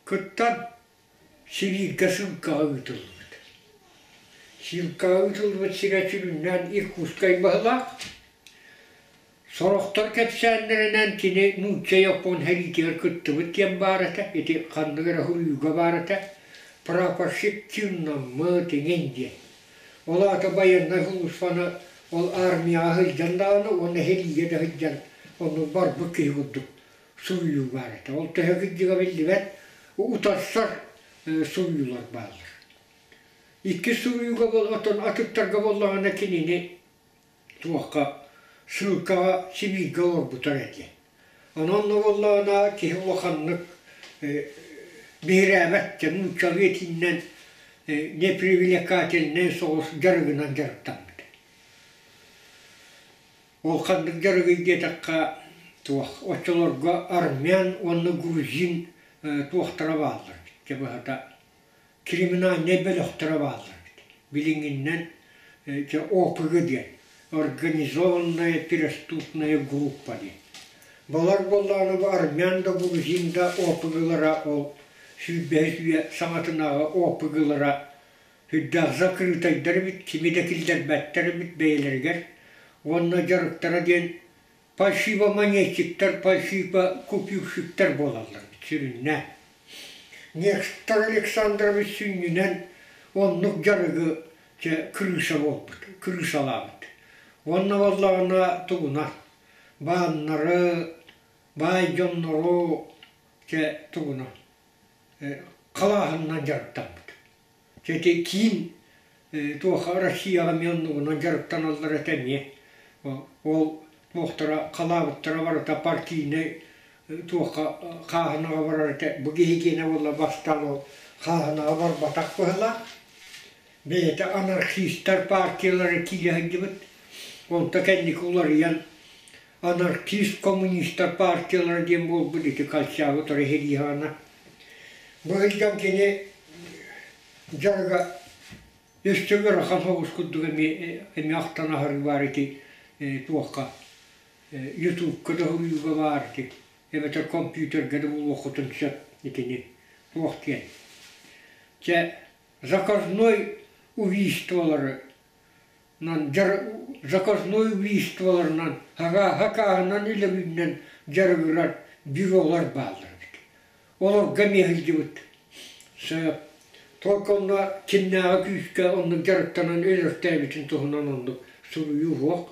кыттан Сибииргэ сыылкаҕа ыытыллыбыт. Сыылкаҕа ыытыллыбыт сирэ сүрүннээн Иркутскай баһылаах. Сорохтор кэпсээннэринэн кини нуучча-япон сэриитигэр кыттыбыт диэн баар этэ, ити ханнык эрэ суруйууга баар этэ. Прапорщик чыыннаммыт иҥин диэн. Ол аата байыаннай сулууспаны ол армияҕа сылдьан даҕаны уонна сэриигэ да сылдьан оннук барбыт киһи курдук суруйуу баар этэ. Ол төһө кырдьыга биллибэт, утарсар суруйуулар бааллар. Иккис суруйууга оттон атыттарга буоллаҕына кинини туохха ссылкаҕа Сибииргэ олорбутар этэ. Онон буоллаҕына киһи улаханнык биһирээбэт нууччалыы этиинэн непривлекательнай соҕус дьарыгынан дьарыктаммыт. Ол ханнык дьарыгый диэтэххэ, туох оччолорго армян уонна грузин туохтара бааллар эбит, дьэ быһата криминальнай бөлөхтөрө бааллар эбит. Билиҥҥиннэн дьэ ОПГ диэн организованная преступная группа диэн. Балар буоллаҕына бу армян да грузин да ОПГ-лара ол сүүрбэһис үйэ саҥатынааҕы ОПГ-лара Үрдээх закрытайдар эбит, кими да киллэрбэттэр эбит бэйэлэригэр. Уонна дьарыктара диэн фальшивомонетчиктар, фальшивокупюрщиктар буолаллар эбит сүрүннээн. Нестор Александрович сүнньүнэн оннук дьарыгы дьэ крыша буолбут, крышалаабыт. Уонна буоллаҕына тугунан бааннары, баай дьоннору дьэ тугунан халааһынынан дьарыктаммыт. Дьэ ити киин туохха Россияҕа эмиэ оннугунан дьарыктаналлар этэ эмиэ. Ол туохтара халаабыттара барыта партийнай туохха хааһынаҕа барар этэ. Бу киһи киэнэ буолла бастаан ол хааһынаҕа барбатах быһыылаах. Бэйэтэ анархистар партиялара киирэ сылдьыбыт. Онто кэнники уларыйан анархист коммунистар партиялара диэн буолбут ити Колчагы утары сэрииһэҕинэ. Бу сылдьан кини дьарыга өссө ыарахан соҕус курдук эмиэ эмиэ ахтан аһарыы баар ити туохха ютубка да суруйууга баар ити эбэтэр компьютерга да булуоххутун сөп итини туох диэн. Чэ заказной убийстволары заказной убийстволарынан хакааһынан үлэбинэн дьарыгырар бюролар бааллар эбит. Олорго эмиэ сылдьыбыт. Сөп. Только онно кимнээҕи күүскэ оннук дьарыктанан өлөртөөбүтүн туһунан оннук суруйуу суох.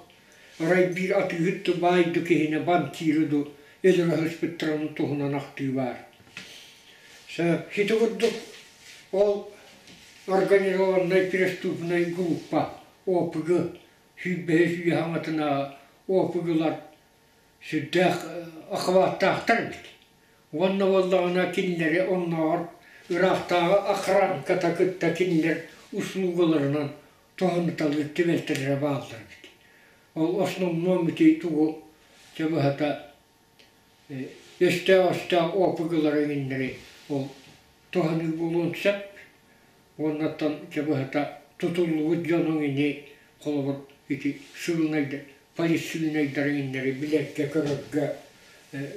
Арай биир атыыһыт ду баай ду киһини банкиры ду өлөрө сыспыттарын туһунан ахтыы баар. Сөп. Ити курдук Ол организованнай преступнай группа ОПГ сүүрбэһис үйэ хаҥатынааҕы ОПГ-лар сүрдээх охваттаахтар эбит. Уонна буоллаҕына кинилэри оннооҕор ыраахтааҕы охранката кытта кинилэр услугаларынан туһаныталыыр түбэлтэлэрэ бааллар эбит. Ол основном ити тугу чэ быһата өстөөх-өстөөх ОПГ-лары иҥиннэри ол туһаныы буолуон сөп уоннаттан чэ быһата тутуллубут дьонуҥ ини холобур ити сыылынайдар полициянайдары иҥиннэри билэргэ-көрөргө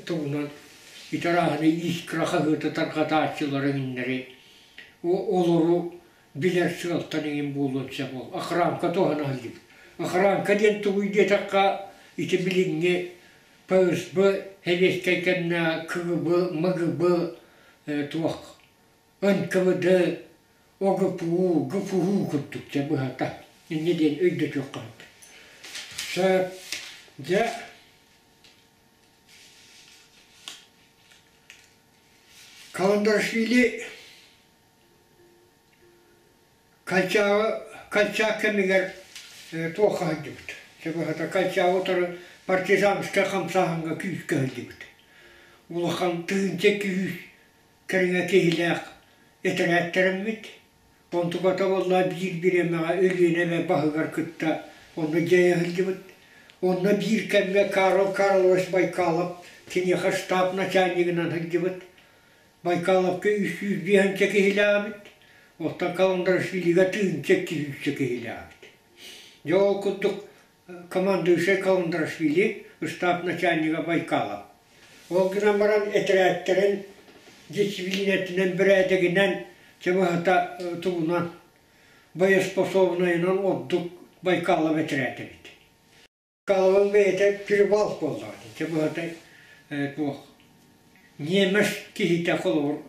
тугунан ити арааһынай искра хаһыаты тарҕатааччылары иҥиннэри олору билэр сыалтан иҥин буолуон сөп ол охранка туһана сылдьыбыт. Охранка диэн тугуй диэтэххэ ити билиҥҥи ПСБ сэбиэскэй кэмнэ КГБ, МГБ туох НКВД, ОГПУ, ГПУ курдук дьэ быһата инньэ диэн өйдөтүөххэ сөп. Сөп. Дьэ Каландарашвили Кальчааҕы Кальчаак кэмигэр туохха сылдьыбыт. Чэ быһата Кальчааҕы утары партизанскай хамсааһыҥҥа күүскэ сылдьыбыт. Улахан 1200 кэриҥэ киһилээх этэрээттэрэммит. Онтуката буолла биир бириэмэҕэ Өлүөнэ эбэ баһыгар кытта онно дьайа сылдьыбыт. Онно биир кэмҥэ Карл Карлович Байкалов киниэхэ штаб начальнигынан сылдьыбыт. Байкаловка 305 киһилээбит, оттон Каландарашвилига 1200 киһилээбит. Дьэ ол курдук командующай Каландарашвили штаб начальнига Байкалов. Ол гынан баран этэрээттэрин дисциплинэтинэн, бэрээдэгинэн, чэ быһата тугунан боеспособнайынан ордук Байкалов этэрээт эбит. Калавын бэйэтэ перевал буоллаҕа дии. Чэ быһата туох ньиэмэс киһитэ холобур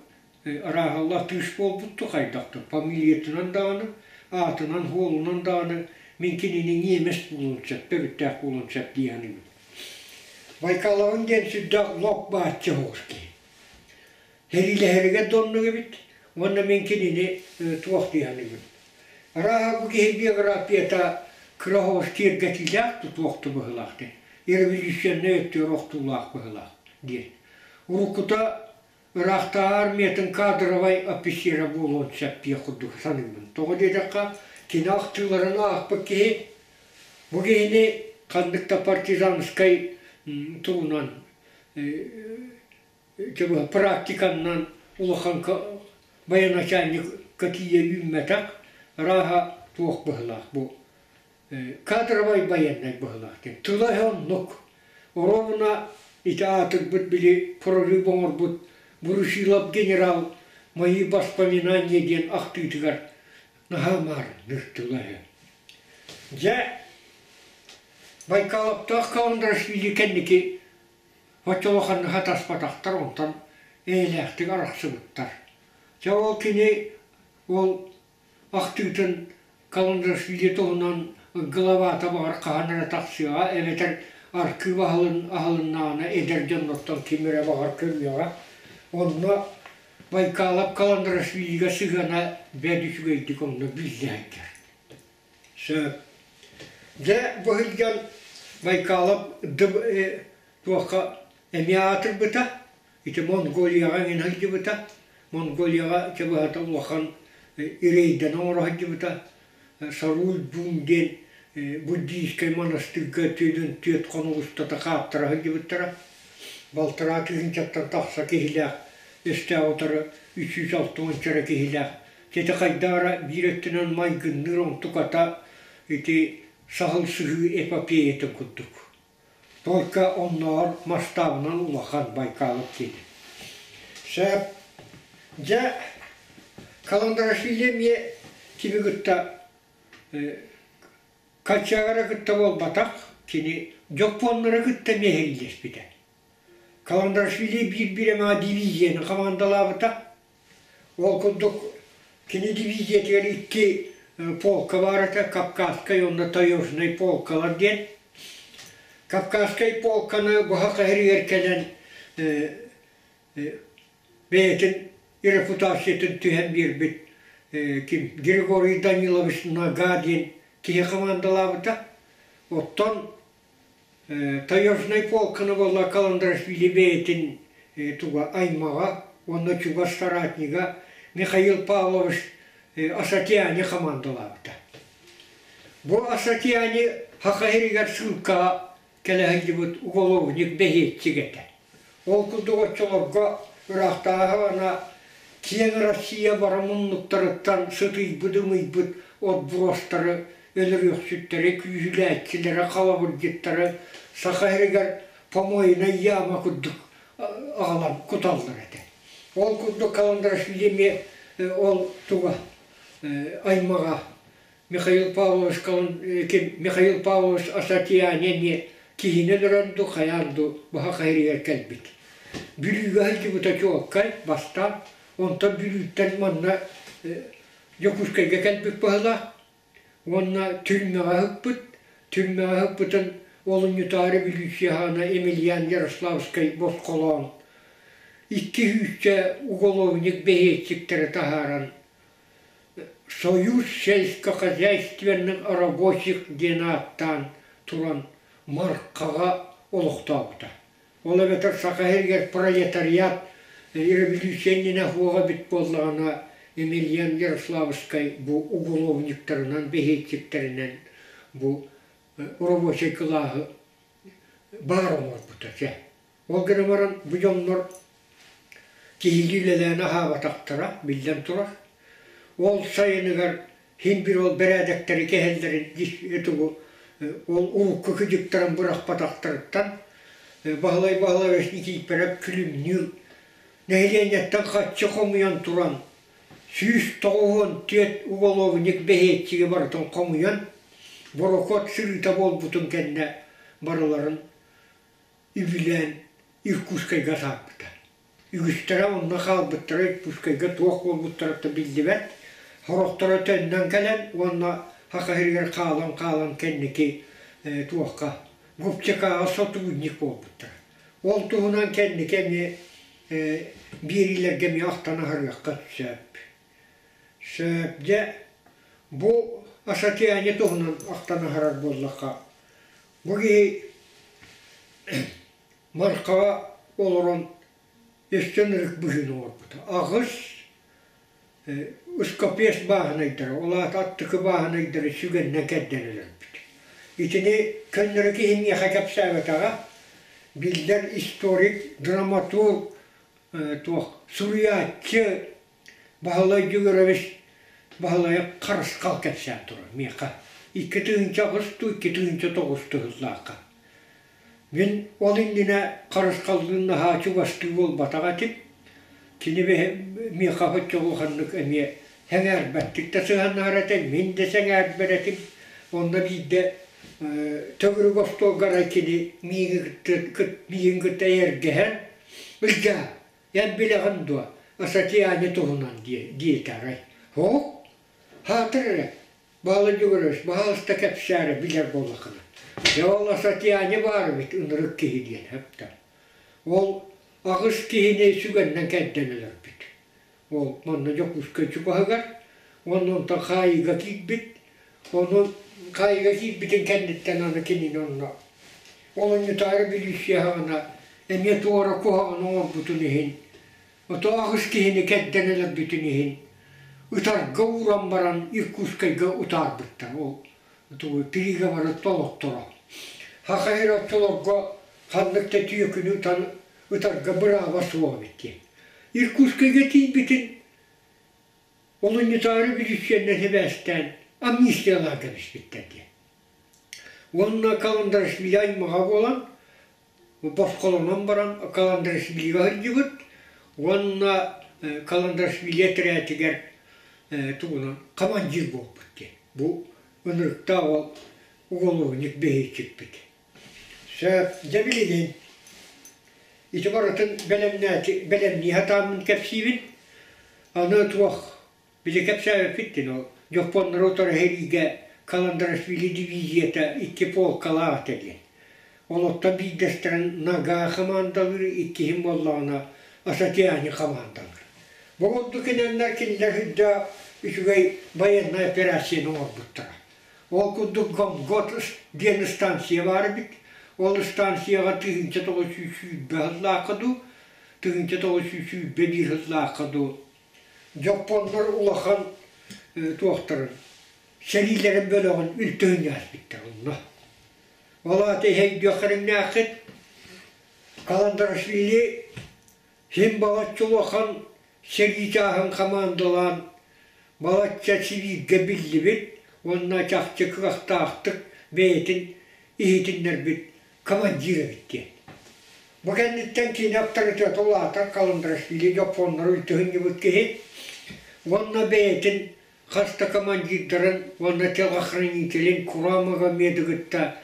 арааһа латыш буолбут дуу хайдах дуу фамилиятынан даҕаны аатынан-суолунан даҕаны мин кинини ньиэмэс буолуон сөп төрүттээх буолуон сөп дии саныыбын. Байкалавын диэн сүрдээх лоп бааччы соҕус киһи. Сэриилэһэригэр да оннук эбит уонна мин кинини туох дии саныыбын. Арааһа бу киһи биографията кыра соҕус киэргэтиилээх тутуох да быһыылаах диэн, революционнай өттүгэр охтуулаах быһыылаах диэн. Уруккута ыраахтааҕы армиятын кадровай офицера буолуон сөп диэх курдук саныыбын. Тоҕо диэтэххэ, кини ахтыыларын аахпыт киһи бу киһини. Ханнык да партизанскай тугунан практиканнан улахан военачальникка тиийэ үүммэтэх, арааһа туох быһыылаах бу кадровай байыаннай быһыылаах диэн. Тыла оннук. Оруобуна ити аатырбыт били прорыв оҥорбут Брусилов генерал «Мои воспоминания» диэн ахтыытыгар наһаа маарынныыр тыла үһү. Дьэ, Байкаловтаах Каландрашвили кэнники оччо улаханнык хатаспатахтар, онтон эйэлээхтик арахсыбыттар. Дьэ ол кини ол ахтыытын Каландрашвили туһунан главата баҕар хаһан эрэ тахсыаҕа эбэтэр архыып аһылыннаҕына эдэр дьоннортон ким эрэ баҕар көрүөҕэ. Онно Байкалов Каландрашвилига сыһыана бэрт үчүгэйдик онно биллэ сылдьар. Сөп. Дьэ, бу сылдьан Байкалов туохха эмиэ аатырбыта, ити Монголияҕа эҥин сылдьыбыта. Монголияҕа ити быһата улахан рейдэни оҥоро сылдьыбыта. Саруй Бун диэн буддийскай монастырга түөрт түөрт хонук устата хааттара сылдьыбыттара. Балтараа тыһыынчаттан тахса киһилээх, өстөөх утары 360 эрэ киһилээх. Ити хайдах эрэ биир өттүнэн майгынныыр онтуката ити саһыл сыһыы эпопеятын курдук. Только оннооҕор масштабынан улахан Байкалов диэни. Сөп. Дьэ, Каландрашвили эмиэ кими кытта Качагара кытта буолбатах, кини дьоппуоннары кытта эмиэ иһиллэспитэ. Каландрашвили биир-биир эмэҕэ дивизияны хамаандалаабыта. Ол курдук кини дивизиятыгар икки полка баар этэ, Кавказскай уонна Таежный полкалар диэн. Кавказскай полканы быһа иһигэр кэлэн бэйэтин репутациятын түһэн биэрбит ким Григорий Данилович Нога диэн киһи хамаандалаабыта. Оттон Таежнай полканы буолла Каландрашвили бэйэтин туга аймаҕа уонна чугас соратнига Михаил Павлович Асатиани хамаандалаабыта. Бу Асатиани Саха сиригэр ссылкаҕа кэлэ сылдьыбыт уголовник бэһиэччик этэ. Ол курдук оччолорго ыраахтааҕы киэҥ Россия бары муннуктарыттан сытыйбыт-ымыйбыт отбростары, өлөрүөхсүттэри, күүһүлээччилэри, халабырдьыттары Саха сиригэр помойнай яма курдук аҕалан куталлар этэ. Ол курдук Каландрашвили эмиэ ол туга аймаҕа Михаил Павлович ким Михаил Павлович Асатиани эмиэ киһини өлөрөн дуу, хайаан дуу быһа хайырыгар кэлбит. Бүлүүгэ сылдьыбыта чуолкай, бастаан, онтон Бүлүүттэн манна Дьокуускайга кэлбит быһыылаах уонна түрмэҕэ ыһыкпыт. Түрмэҕэ ыһыкпытын олунньутаары Бүлүүсүйэһаана Емельян Ярославскай босхолоон икки сүүсчэ уголовник бэһиэччиктэрэ таһааран Союз сельскохозяйственных рабочих диэн ааттаан туран Мархаҕа олохтообута. Ол эбэтэр Саха сиригэр пролетариат революция иннинэ суоҕа эбит буоллаҕына, Емельян Ярославскай бу уголовниктарынан, бэһиэччиктэринэн бу рабочай кылааһы баар оҥорбута чэ. Ол гынан баран бу дьоннор киһилии үлэлээн аһаабатахтара биллэн турар. Ол сайыныгар син биир ол бэрээдэктэри кэһэллэрин тугу ол урукку кыдьыктарын бырахпатахтарыттан Баһылай Баһылаевич Никииппэрэп күлүмнүүр нэһилиэнньэттэн хаччы хомуйан туран 194 уголовник бэһиэччиги барытын хомуйан борокуот сырыыта буолбутун кэннэ барыларын үбүлээн Иркутскайга сааппыта. Үгүстэрэ онно хаалбыттара Иркутскайга туох буолбуттара да биллибэт. Сорохторо төннөн кэлэн уонна Саха сиригэр хаалан-хаалан кэнники туохха Губчакаҕа сотрудник буолбуттара. Ол туһунан кэнники эмиэ биэриилэргэ эмиэ ахтан аһарыахха сөп. Сөп. Дьэ, бу Асатиани туһунан ахтан аһарар буоллахха, Бу киһи Мархаҕа олорон өссө ынырык быһыыны оҥорбута. Аҕыс Скопец бааһынайдара, ол аата аттыкы бааһынайдары сүгэннэн кэрдэн өлөрбүт. Итини көннөрү киһи миэхэ кэпсээбэтэҕэ, биллэр историк, драматург, туох суруйааччы Баһылай Дьөгүөрэбис Баһылайа Харысхал кэпсээн турар миэхэ. 2008 дуу, 2009 сыллаахха. Мин ол иннинэ Харысхаллыын наһаа чугастыы буолбатах этим. Кини миэхэ оччо улаханнык эмиэ сэҥээрбэттик да сыһыаннаһар этэ, мин да сэҥээрбэт этим. Онно биирдэ төгүрүк остуолга арай кини миигин кытта эйэргэһэн, «Ылдьаа, эн билэҕин дуо, Асатиани туһунан» диэтэ арай. «Һоох, хаатыр эрэ, Баһылай Дьөгүөрэбис, баһаалыста кэпсээ эрэ, билэр буоллаххына. Дьэ ол Асатиани баар эбит, ынырык киһи диэн сөптө. Ол аҕыс киһини сүгэннэн кэрдэн өлөрбүт. Ол манна Дьокуускай чугаһыгар, уонна онтон хаайыыга киирбит. Ону хаайыыга киирбитин кэнниттэн аны кинини онно олунньутаары бүлүүсүйэҕинэ эмиэ туора куһаҕаны оҥорбутун иһин Ото аҕыс киһини кэрдэн өлөрбүтүн иһин ытарга ууран баран Иркутскайга утаарбыттар. Ол тугу переговоры толотторо. Саха сирэ оччолорго ханнык да түөкүнү ытан ытарга бырааба суох эбит диэн. Иркутскайга тиийбитин олунньутаары бүлүүсүйэннэн сибээстээн амнистиялаан кэбиспиттэр диэн. Уонна Каландарашвили аймаҕа буолан босхолонон баран Каландрашвилига сылдьыбыт уонна Каландрашвили этэрээтигэр тугунан командир буолбут диэн. Бу ынырыктаах ол уголовник бэһиэччикпит. Сөп, дьэ билигин ити барытын бэлэмнээти бэлэмнии сатааммын кэпсиибин. Аны туох Били кэпсээбиппит дин ол дьоппуоннары утары сэриигэ Каландрашвили дивизията икки полкалаах этэ диэн. Олортон биирдэстэрин Нага хамаандалыыр, иккиһин буоллаҕына Асатиани хамаандалыыр. Бу курдук инэннэр кинилэр үрдэ үчүгэй военнай операцияны оҥорбуттара. Ол курдук Гонгот диэн станция баар эбит. Ол станцияҕа 1920 сыллаахха дуу, 1921 сыллаахха дуу Дьоппуоннар улахан туохтарын, сэриилэрин бөлөҕүн үлтүһүннээспиттэр онно. Ол аата иһэйдиэххэриннээххит Каландарашвили син балачча улахан сэрии чааһын хамаандалаан балачча сибииргэ биллибит уонна чахчы кыахтаахтык бэйэтин иһитиннэрбит командир эбит диэн. Бу кэнниттэн киинэ аптарытыата улаатар Каландрашвили дьоппуоннары үлтүһүнньүбүт киһи уонна бэйэтин хас да командирдарын уонна телохранителин Курамова кытта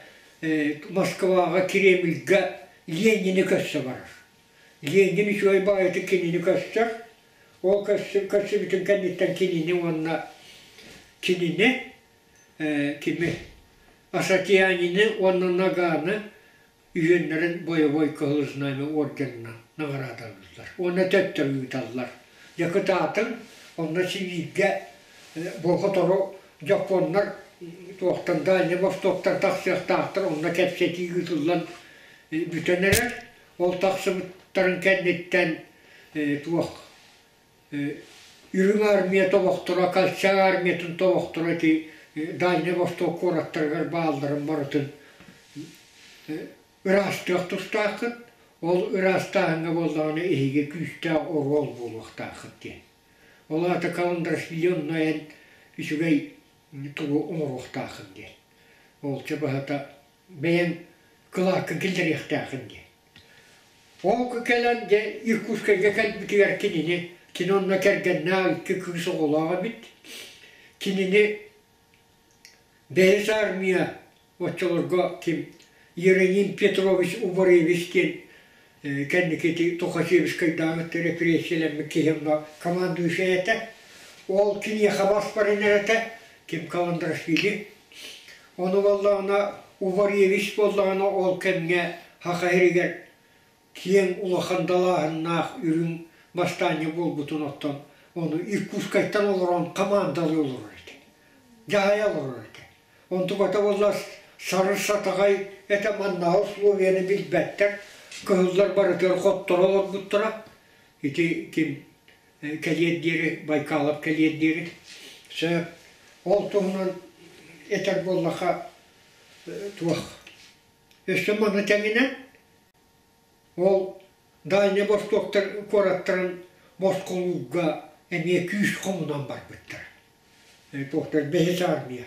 Москваҕа Кремльга Ленини көрсө барар. Ленин үчүгэй баҕайытык кинини көрсөр. Ол көрсүбүтүн кэнниттэн кинини уонна кинини кими Асатианины уонна Наганы үһүөннэрин бойобуой Кыһыл Знамя орденынан наҕараадалыыллар уонна төттөрү ыыталлар. Дьэ кытаатыҥ, онно Сибииргэ бу сотору дьоппуоннар туохтан Дальний Востоктан тахсыахтаахтар, онно кэпсэтии ыытыллан бүтэн эрэр. Ол тахсыбыттарын кэнниттэн туох Үрүҥ армия тобохторо, Колчак армиятын тобохторо ити Дальний Восток куораттарыгар баалларын барытын ыраастыах тустааххыт. Ол ыраастааһыҥҥа буоллаҕына эһиги күүстээх оруол буолуохтааххыт диэн. Ол аата Каландрашвили онно эн үчүгэй тугу оҥоруохтааххын диэн. Ол чэ быһата бэйэҥ кылааккын киллэриэхтээххин диэн. Ол кэлэн дьэ Иркутскайга кэлбитигэр кинини, кини онно кэргэннээх икки кыыс оҕолоох эбит. Кинини бэһис армия оччолорго ким Иероним Петрович Убаревич диэн кэнники ити Тухачевскайдааҕы репрессиялэммит киһи онно командующай этэ. Ол киниэхэ бас баран этэ, ким Каландрашвили. Ону буоллаҕына Убаревич буоллаҕына ол кэмҥэ Саха сиригэр киэҥ улахан далааһыннаах үрүҥ бастаанньа буолбутун оттон ону Иркутскайтан олорон хамаандалыы олорор этэ, дьаһайа олорор этэ. Онтуката буолла сары-сатаҕай этэ маннааҕы условияны билбэттэр, кыһыллар барытыгар хотторо олорбуттара. Ити ким кэлиэр диэри, Байкалов кэлиэр диэри. Сөп. Ол туһунан этэр буоллахха, Туох өссө маны тэҥинэн ол Дальнай Востоктар куораттарын босхолуурга эмиэ күүс хомунан барбыттар. Туохтар бэһис армия.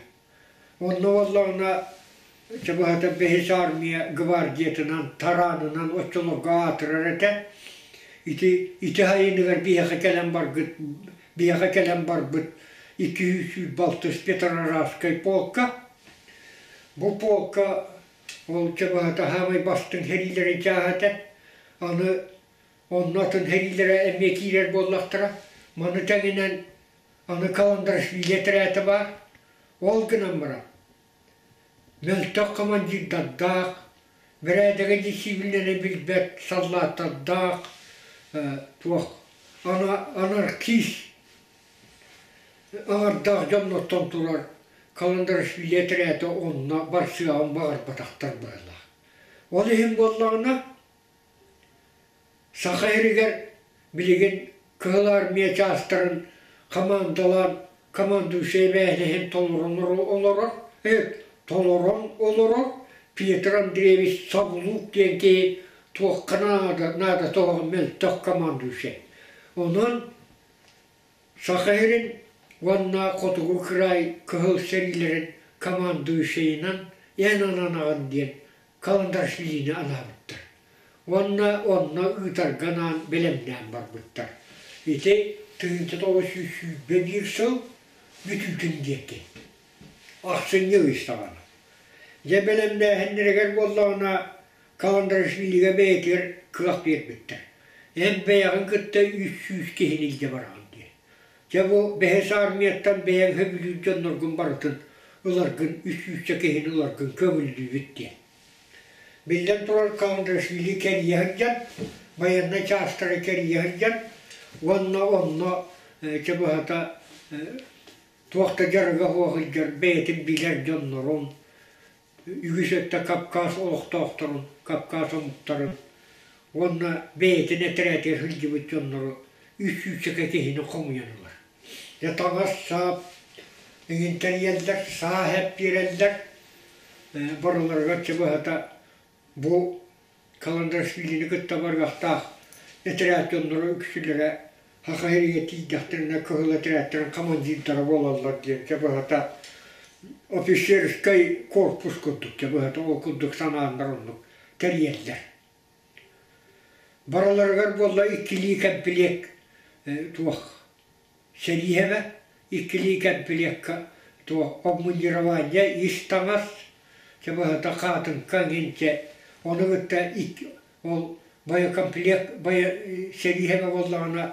Онно буоллаҕына чэ быһата бэһис армия гвардиятынан, тараанынан оччолорго аатырар этэ. Ити ити сайыныгар биһиэхэ кэлэн баргыт биһиэхэ кэлэн барбыт 226 Петроградскай полка. Бу полка ол чэ быһата саамай бастыҥ сэриилэрин чааһа этэ. Аны онно атын сэриилэрэ эмиэ киирэр буоллахтара. Маны тэҥинэн Аны Каландрашвили этэрээтэ баар. Ол гынан баран, мөлтөх командирдардаах, бэрээдэгэ дьиссиибилинэни билбэт саллааттардаах туох анархист аҥардаах дьоннортон турар Каландрашвили этэрээтэ онно барсыаҕын баҕарбатахтар быһыылаах. Ол иһин буоллаҕына, Саха сиригэр билигин Кыһыл Армия чаастарын хамаандалаан командующай эбээһинэһин толорон олорор, толорон олорор Петр Андреевич Савлук диэн киһи туохха наада, наада тоҕо мөлтөх командующай. Онон Саха сирин уонна Хотугу кыраай кыһыл сэриилэрин командующайынан эн ананаҕын диэн Каландарашвилини анаабыттар уонна онно ыытарга анаан бэлэмнээн барбыттар. Ити 1921 сыл бүтүүтүн диэки ахсынньы ый саҕана. Дьэ бэлэмнээһиннэригэр буоллаҕына Каландарашвилига бэйэтигэр кыах биэрбиттэр. Эн бэйэҕин кытта 300 киһини илдьэ бараҕын диэн. Дьэ бу бэһис армияттан бэйэҥ сөбүлүүр дьонноргун барытын ыларгын үс сүүсчэ киһини ыларгын көҥүллүүбүт диэн. Биллэн турар Каландрашвили кэрийэ сылдьан, байыаннай чаастары кэрийэ сылдьан уонна онно чэ быһата туох да дьарыга суох сылдьар бэйэтин билэр дьоннорун үгүс өттө Кавказ олохтоохторун, Кавказ омуктарын уонна бэйэтин этэрээтигэр сылдьыбыт дьоннору үс сүүсчэкэ киһини хомуйан ылар. Дьэ таҥас-сап эҥин тэрийэллэр, саа эп биэрэллэр, барыларыгар чэ быһата бу Каландрашвилини кытта барыахтаах этэрээт дьонноро үксүлэрэ Саха сиригэр тиийдэхтэринэ кыһыл этэрээттэрин командирдара буолаллар диэн чэ быһата офицерскай корпус курдук чэ быһата ол курдук санааннар оннук тэрийэллэр. Барыларыгар буолла иккилии кэмпилиэк туох сэлииһэбэ иккилии кэмпилиэккэ туох обмундирование ис таҥас чэ быһата хаатыҥка эҥин чэ ону кытта ол боекомплект сэлииһэбэ буоллаҕына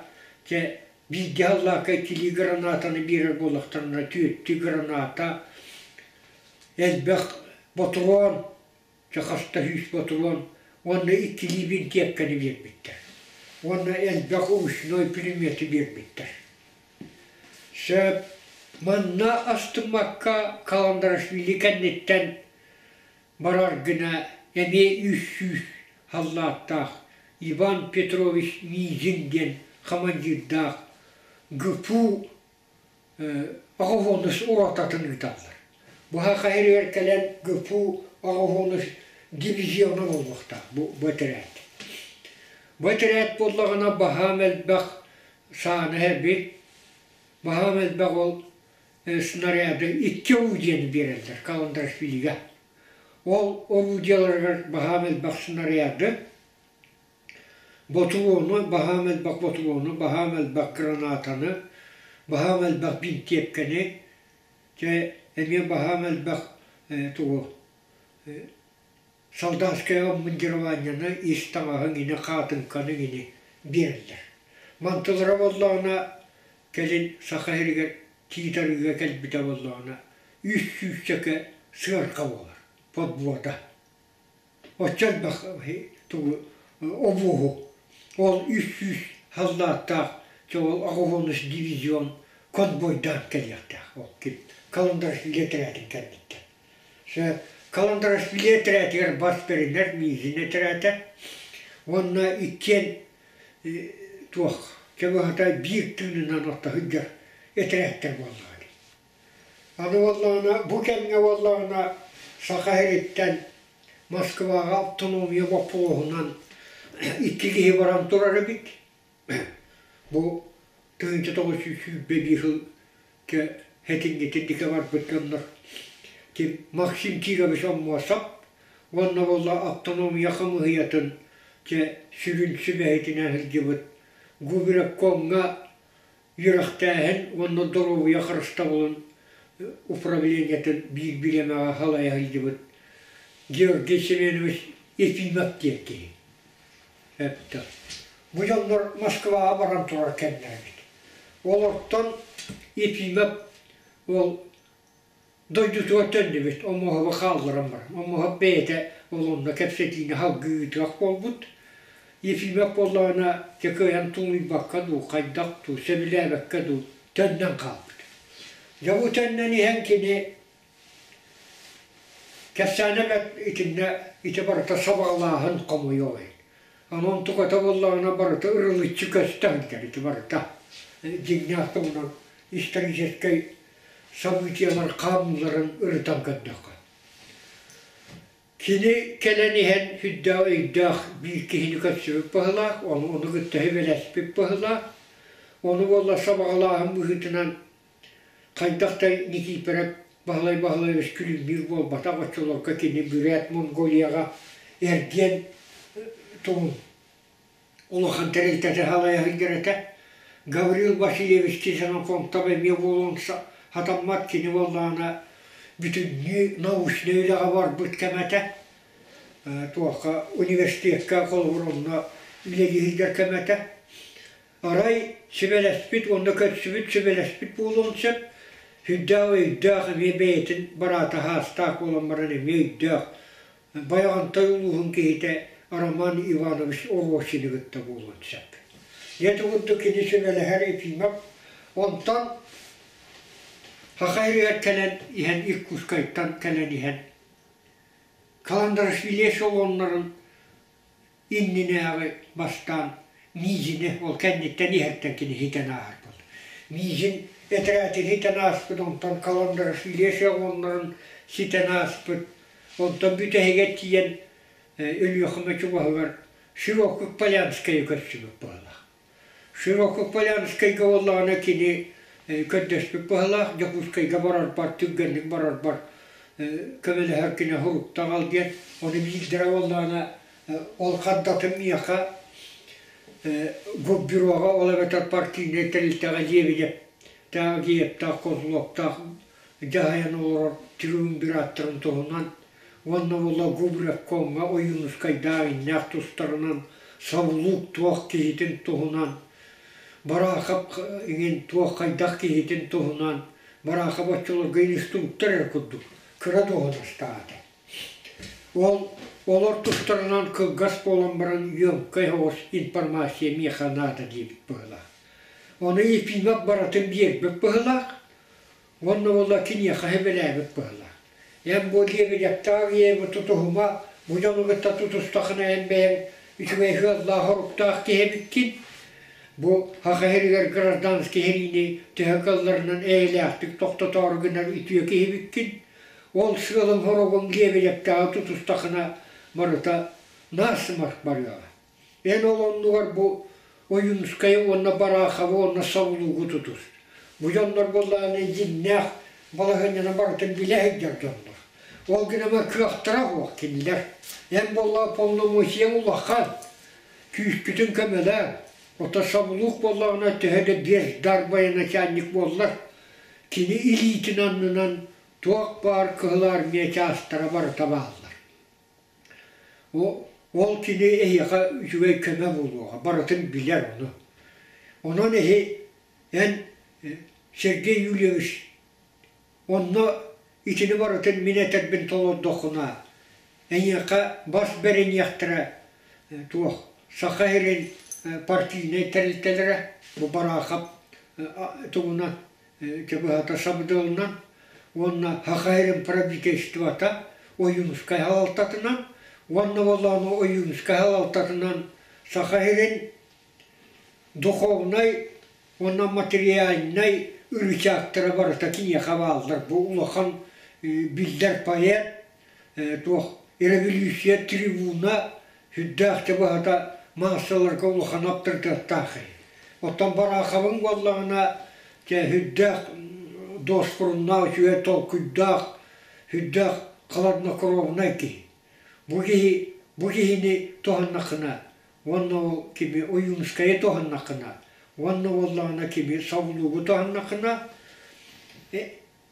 чэ бииргэ халлаакка иккилии гранатаны биэрэр буоллахтарына түөртүү граната элбэх ботуруон Чэ хаста сүүс ботуруон уонна иккилии бинтиэпкэни биэрбиттэр. Уонна элбэх ручной пулеметы биэрбиттэр. Сөп, манна астыммакка Каландрашвили кэнниттэн барар гына эмиэ 300 халлааттаах Иван Петрович Мизин диэн командирдаах ГПУ Оҕоһуонус ротатын ыыталлар. Бу саха сиригэр кэлэн ГПУ Оҕоһуонус дивизиона буолуохтаах бу бу этэрээт. Бу этэрээт буоллаҕына баһаам элбэх сааны эбит, баһаам элбэх ол снаряды икки орудиены биэрэллэр Каландрашвилига. Ол орудиеларыгар баһаам элбэх снаряды Ботуруону, баһаам элбэх ботуруону, баһаам элбэх гранатаны, баһаам элбэх бинтиэпкэни, чэ эмиэ баһаам элбэх тугу солдатскай обмундированиены, ис таҥаһын ини, хаатыҥканы ини биэрэллэр. Мантылара буоллаҕына кэлин Саха сиригэр Тиит Арыыга кэлбитэ буоллаҕына үс сүүсчэкэ сыарҕа буолар, подвода. Оччо элбэх тугу обуоһу ол 300 саллааттаах ол аҕыс дивизион конвойдаан кэлиэхтээх ол ким Каландарашвили этэрээтин кэнниттэн. Каландарашвили этэрээтигэр бас бэринэр Мизин этэрээтэ уонна иккиэн туох чэ быһата биир тыынынан орто сылдьар этэрээттэр буоллаҕа дии. Аны буоллаҕына, бу кэмҥэ буоллаҕына, Саха сириттэн Москваҕа автономия боппуруоһунан икки киһи баран турар эбит. Бу 1921 сыл хэтиҥҥитин диэки барбыт дьоннор ким Максим Кирович Аммосов уонна буолла автономия хамыыһыйатын дьэ сүрүн сүбэһитинэн сылдьыбыт Губревкомҥа үөрэхтээһин уонна доруобуйа харыстабылын управлениетын биир бириэмэҕэ салайа сылдьыбыт Георгий Семенович Ефимов диэн киһи эттэ. Бу дьоннор Москваҕа баран турар кэмнэрэ эбит. Олортон Ефимов ол дойдутугар төннүбүт, Омуоһабы хаалларан баран. Омуоһап бэйэтэ ол онно кэпсэтиини салгыы ыытыах буолбут. Ефимов буоллаҕына дьэ кыайан тулуйбакка дуу, хайдах дуу, сөбүлээбэккэ дуу төннөн хаалбыт. Дьэ бу төннөн иһэн кини кэпсээнэ бэрт итиннэ ити барыта сабаҕалааһын хомуйуо иһин. Онон туката буоллаҕына барыта ырылыччы көстө сылдьар ити барыта. Дьиҥнээх туһунан историческай событиелар хаамыыларын ырытан көрдөххө. Кини кэлэн иһэн сүрдээх өйдөөх биир киһини көрсүбүт быһыылаах, ону ону кытта сүбэлэспит быһыылаах. Ону буолла сабаҕалааһын быһыытынан хайдах да Никииппэрэп Баһылай Баһылаевич күлүмнүүр буолбатах, оччолорго кини Бүрээт Монголияҕа эргиэн тугун улахан тэрилтэтэ салайа сылдьар этэ. Гаврил Васильевич Ксенофонтов эмиэ буолуон сатаммат кини буоллаҕына бүтүннүү научнай үлэҕэ барбыт кэмэ этэ. Туохха университекка холобур онно үлэлии сылдьар кэмэ этэ. Арай сүбэлэспит уонна көрсүбүт сүбэлэспит буолуон сөп. Сүрдээх өйдөөх эмиэ бэйэтин бараата саастаах буолан баран эмиэ өйдөөх Байаҕантай улууһун киһитэ Роман Иванович Оросины кытта буолуон сөп. Дьэ курдук кини сүбэлэһэр Ефимов онтон Саха сиригэр кэлэн иһэн Иркутскайтан кэлэн иһэн Каландарашвили эшелоннарын иннинээҕи бастаан Миизини ол кэнниттэн иһэртэн кини ситэн ааһарбыт. Миизин этэрээтин ситэн ааспыт, онтон Каландарашвили эшелоннарын ситэн ааспыт, онтон бүтэһигэр тиийэн Өлүөхүмэ чугаһыгар Широких-Полянскайы көрсүбүт быһыылаах. Широких-Полянскайга буоллаҕына кини көрдөспүт быһыылаах, Дьокуускайга барарбар, түргэнник барарбар көмөлөһөр кини суруктаах аҕал диэн. Ону биирдэрэ буоллаҕына ол хардатын миэхэ губбюроҕа ол эбэтэр партийнай тэрилтэҕэ Лебедевтээх, Гиевтээх, Козловтаах дьаһайан олорор триумвираттарын туһунан уонна буолла Губревкомҥа Ойуунускайдаах иннээх тустарынан Савлук туох киһитин туһунан Бараахап иҥин туох хайдах киһитин туһунан Бараахап оччолорго инструктор эрэ курдук кыра дуоһунастаах этэ. Ол олор тустарынан кылгас буолан баран емкай соҕус информация миэхэ наада диэбит быһыылаах. Ону Ефимов барытын биэрбит быһыылаах Уонна буолла киниэхэ сөбүлээбит быһыылаах. Эн бу Лебедевтээх ийэбит тутуһума, бу дьону кытта тутустахына эн бэйэҥ үчүгэй сыаллаах-соруктаах киһи эбиккин. Бу Саха сиригэр гражданскай сэриини төһө кыалларынан эйэлээхтик тохтотоору гынар үтүө киһи эбиккин. Ол сыалыҥ-соругуҥ Лебедевтээҕи тутустахына барыта насморк барыаҕа. Эн ол оннугар бу Ойуунускайы уонна Бараахабы уонна Савлугу тутус. Бу дьоннор буоллаҕына дьиҥнээх балаһыанньаны барытын билэ сылдьар дьоннор. Ол гынан кыахтара суох кинилэр. Эн буоллаҕа полномочияҥ улахан, күүскүтүн көмөлөөн. Оттон Савлук буоллаҕына төһө да бездар военачальник буоллар, кини илиитин аннынан туох баар Кыһыл Армия чаастара барыта бааллар. Ол кини эһиэхэ үчүгэй көмө буолуоҕа, барытын билэр ону. Онон эһи эн Сергей Юльевич онно итини барытын мин этэрбин толордоххуна, эйиэхэ бас бэриниэхтэрэ туох Саха сирин партийнай тэрилтэлэрэ бу Бараахап тугунан быһата сабыдыалынан уонна Саха сирин правительствота Ойуунускай салалтатынан уонна буоллаҕына Ойуунускай салалтатынан Саха сирин духовнай уонна материальнай ырычаактара барыта киниэхэ бааллар. Бу улахан биллэр поэт. туох революция трибуна сүрдээх чабыһата маассаларга улахан аптарытыаттаах киһи. Оттон Бараахабыҥ буоллаҕына дьэ сүрдээх дуоспуруннаах, үчүгэй толкуйдаах, сүрдээх хладнокровнай киһи. Бу киһи бу киһини туһаннаххына уонна ол кими Ойуунускайы туһаннаххына уонна буоллаҕына кими Савлугу туһаннаххына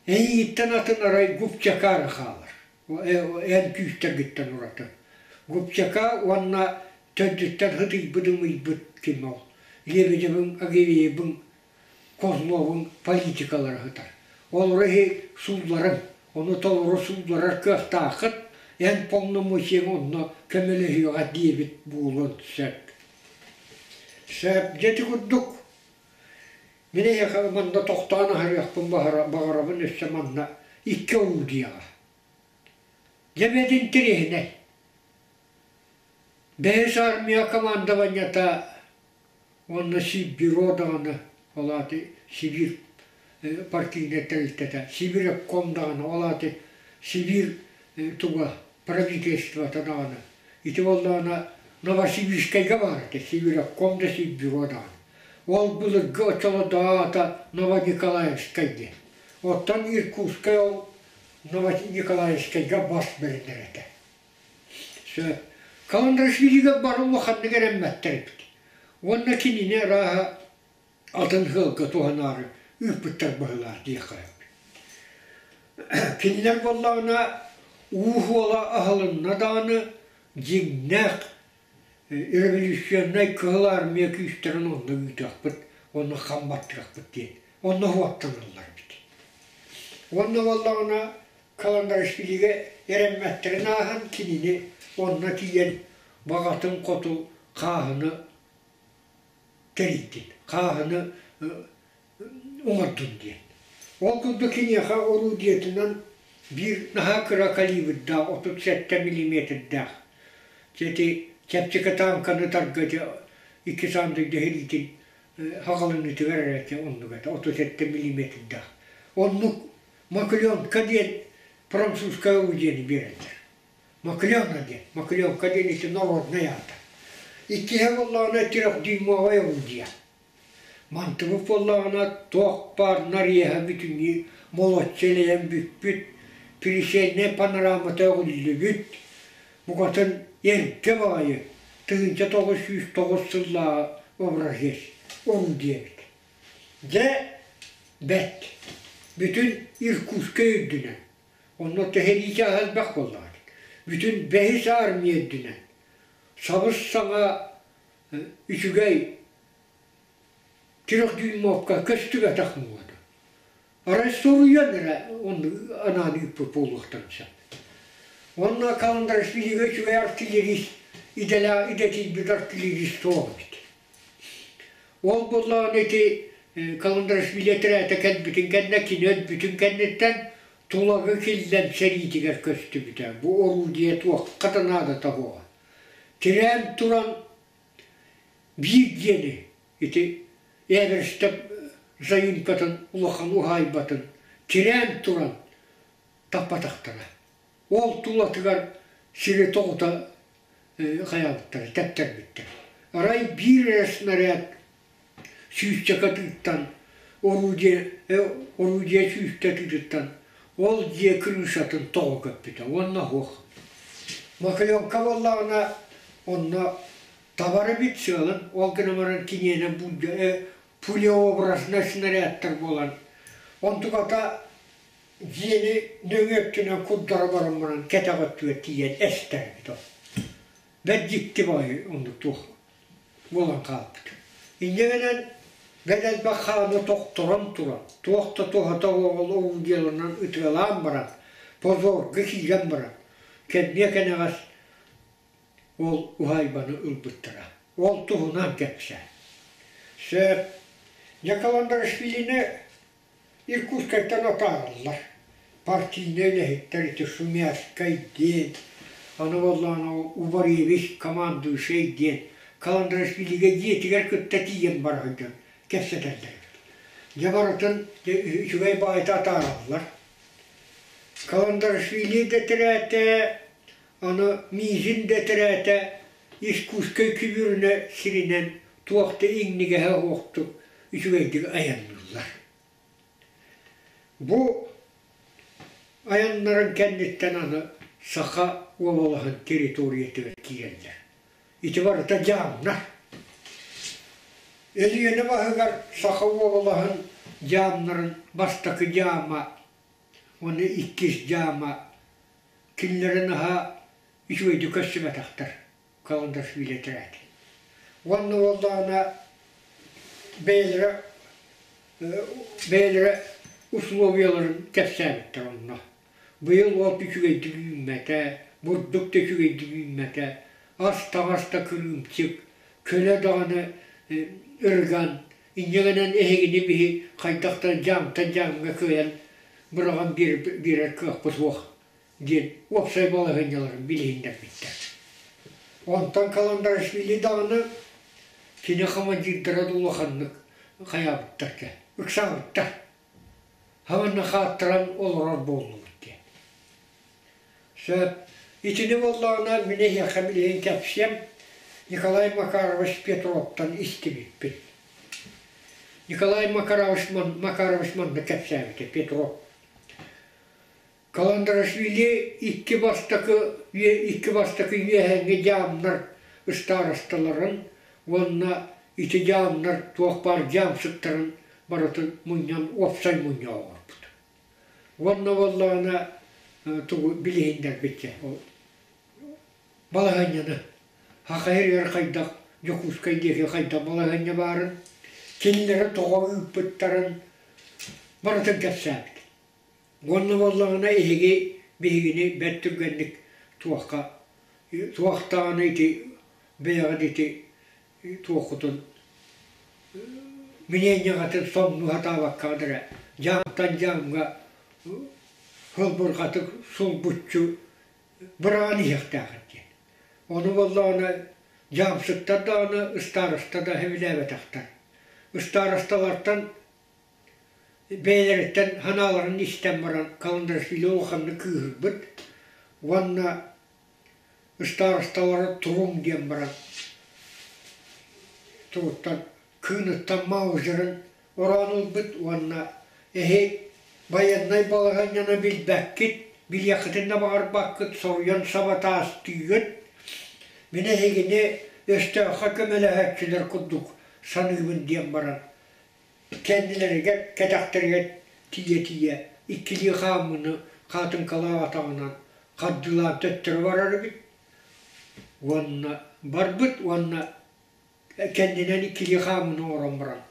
эйигиттэн атын арай Гупчака эрэ хаалар. Эн күүстэргиттэн ураты. Гупчака уонна төрдүттэн сытыйбыт ымыйбыт ким ол Лебедевиҥ, Агеевиҥ, Козловуҥ политикалара сытар. Олору иһи суулларыҥ, ону толору суулларар кыахтааххыт, эн полномочияҥ онно көмөлөһүөҕэ диэбит буолуон сөп. Сөп, дьэ ити курдук мин эһиэхэ манна тохтоон аһарыахпын баҕарабын өссө манна икки орудиеҕа. Дьэ бэт интэриэһинэй. Бэһис армия командованиета уонна Сиббюро даҕаны, ол аата Сибиир партийнай тэрилтэтэ, Сибирекком даҕаны, ол аата Сибиир туга правительствота даҕаны. Ити буоллаҕына Новосибирскайга баар этэ, Сибирекком да Сиббюро даҕаны. Ол былыргы оччолордооҕу аата Новониколаевскай диэн. Оттон Иркутскай ол Новониколаевскайга бас бэринэр этэ. Сөп. Каландрашвилига бары улаханнык эрэммэттэр эбит. Уонна кинини арааһа атын ыалга туһанаары ыыппыттар быһыылаах диэххэ сөп. Кинилэр буоллаҕына уу суола аһылынна даҕаны дьиҥнээх революционнай Кыһыл Армия күүстэрин онно ыытыахпыт уонна хам баттыахпыт диэн онно уоттаналлар эбит. Уонна буоллаҕына Каландарашвилига эрэммэттэрин ааһан кинини онно тиийэн баҕатын хоту хааһыны тэрийдин, хааһыны оҥордун диэн. Ол курдук киниэхэ орудиетынан биир наһаа кыра калибрдаах 37 миллиметрдээх ити чэпчэки тааҥканы тарга ити икки саандыйда иһилиитин хаҕылыныытыгар эрэ ити оннук этэ 37 миллиметрдээх. Оннук Макленка диэн французскай орудиены биэрэллэр. Маклена диэн, Макленка диэн ити народнай аата. Иккиһэ буоллаҕына трехдюймовай орудие. Мантыбыт буоллаҕына туох баар нарыйаһа бүтүннүү молоччу элэйэн бүппүт, прицельнай панорамата өҕүллүбүт, букатын эргэ баҕайы 1909 сыллааҕы образец орудие эбит. Дьэ, бэрт. Бүтүн Иркутскай үрдүнэн, онно тэһэрии чааһа элбэх буоллаҕа дии, бүтүн бэһис армия үрдүнэн сабыс-саҥа үчүгэй трехдюймовка көстүбэтэх муода. Арай суруйан эрэ оннук анаан ыыппыт буолуохтарын сөп. Уонна Каландарашвилига үчүгэй артиллерист идэлээх идэтийбит артиллерист суох эбит. Ол буоллаҕына ити Каландарашвили этэрээтэ кэлбитин кэннэ кини өлбүтүн кэнниттэн Тулагы Киллэм сэриитигэр көстүбүтэ. Бу орудие туохха да наадата суоҕа. Тирээн туран биир диэни ити Эверстов заимкатын улахан уһаайбатын тирээн туран таппатахтара. Ол тулатыгар сири тоҕута хайаабыттара, тэптэрбиттэр. Арай биир эрэ снаряд сүүсчэкэ тыыттан орудие, орудие сүүстэ тыытыттан ол дьиэ крышатын тоҕо көппүтэ уонна суох. Макленка буоллаҕына онно табар эбит сыалын, ол гынан баран киниэнэ пулеобразнай снарядтар буолан онтуката дьиэни нөҥүө өттүнэн курдара баран баран кэтэх өттүгэр тиийэн эстэр эбит ол. Бэрт дьикти баҕайы оннук туох буолан хаалбыт. Инньэ гынан бэл элбэх хааны тохторон туран, туох да туһата оҕол орудиеларынан ытыалаан баран, позорга киирэн баран, кэнниэ кэнэҕэс ол уһаайбаны ылбыттара. Ол туһунан кэпсээн. Сөп. Николандрашвилины Иркутскайтан атаараллар. Партийнай үлэһиттэр ити Шумяшкай диэн, аны буоллаҕына Убаревич командующай диэн Каландрашвилига дьиэтигэр кытта тиийэн бара сылдьан кэпсэтэллэр эбит. Дьэ барытын үчүгэй баҕайыта атаараллар. Каландарашвили дэтэрээтэ, аны Мизин дэтэрээтэ Иркутскай күбүөрүнэ сиринэн туох да иҥнигэһэ суохтук үчүгэйдик айанныыллар. Бу айаннарын кэнниттэн аны Саха уобалаһын территориятыгар киирэллэр. Ити барыта дьаамнар. Өлүөнэ баһыгар Саха уобалаһын дьаамнарын бастакы дьаама уонна иккис дьаама кинилэри наһаа үчүгэйдик көрсүбэтэхтэр Каландашвили этэрээт. Уонна буоллаҕына бэйэлэрэ бэйэлэрэ условияларын кэпсээбиттэр онно. Быйыл от үчүгэйдик үүммэтэ, бурдук да үчүгэйдик үүммэтэ, ас-таҥас да кырыымчык, көлө даҕаны ырыган, инньэ гынан эһигини биһи хайдах да дьаамтан дьаамҥа кыайан быраҕан биэрэр кыахпыт суох диэн уопсай балаһыанньаларын билиһиннэрбиттэр. Онтон Каландарашвили даҕаны кини командирдара да улаханнык хайаабыттар кэ, ыксаабыттар. Хаманна хааттаран олорор буоллубут диэн. Сөп. Итини буоллаҕына мин эһиэхэ билигин кэпсиэм Николай Макарович Петровтан истибиппин. Николай Макарович, Макарович манна кэпсээбитэ Петров. Каландрашвили икки бастакы икки бастакы үөһээҥҥи дьаамнар ыстаарасталарын уонна ити дьаамнар туох баар дьаамсыктарын барытын мунньан уопсай мунньах оҥорбут. Уонна буоллаҕына тугу билиһиннэрбитэ ол балаһыанньаны Хахайыр хайдах Дьокуускай диэки хайдах балаһыанньа баарын, кинилэри тоҕо ыыппыттарын барытын кэпсээбит. Уонна буоллаҕына эһиги биһигини бэрт түргэнник туохха туохтаҕына ити бэйэҕит ити туоххутун мнениеҕытын соҥнуу сатаабаккаҕыт эрэ дьаамтан дьаамҥа сылбырҕатык сулбуччу быраҕан иһиэхтээххит диэн. Ону буоллаҕына дьаамсыктар даҕаны ыстаарыста да сөбүлээбэтэхтэр. Ыстаарысталартан Бэйэлэриттэн санааларын истэн баран Каландрашвили улаханнык кыыһырбыт уонна ыстаарысталары туруҥ диэн баран тугуттан кыыныттан маузерын ороон ылбыт уонна эһи байыаннай балаһыанньаны билбэккит, билиэххитин да баҕарбаккыт, соруйан сабатаастыыгыт, мин эһигини өстөөххө көмөлөһөөччүлэр курдук саныыбын диэн баран Кэннилэригэр, кэтэхтэригэр тиийэ-тиийэ иккилии хаамыыны хаатыҥкалаах атаҕынан хардыылаан төттөрү барар эбит уонна барбыт уонна кэннинэн иккилии хаамыыны оҥорон баран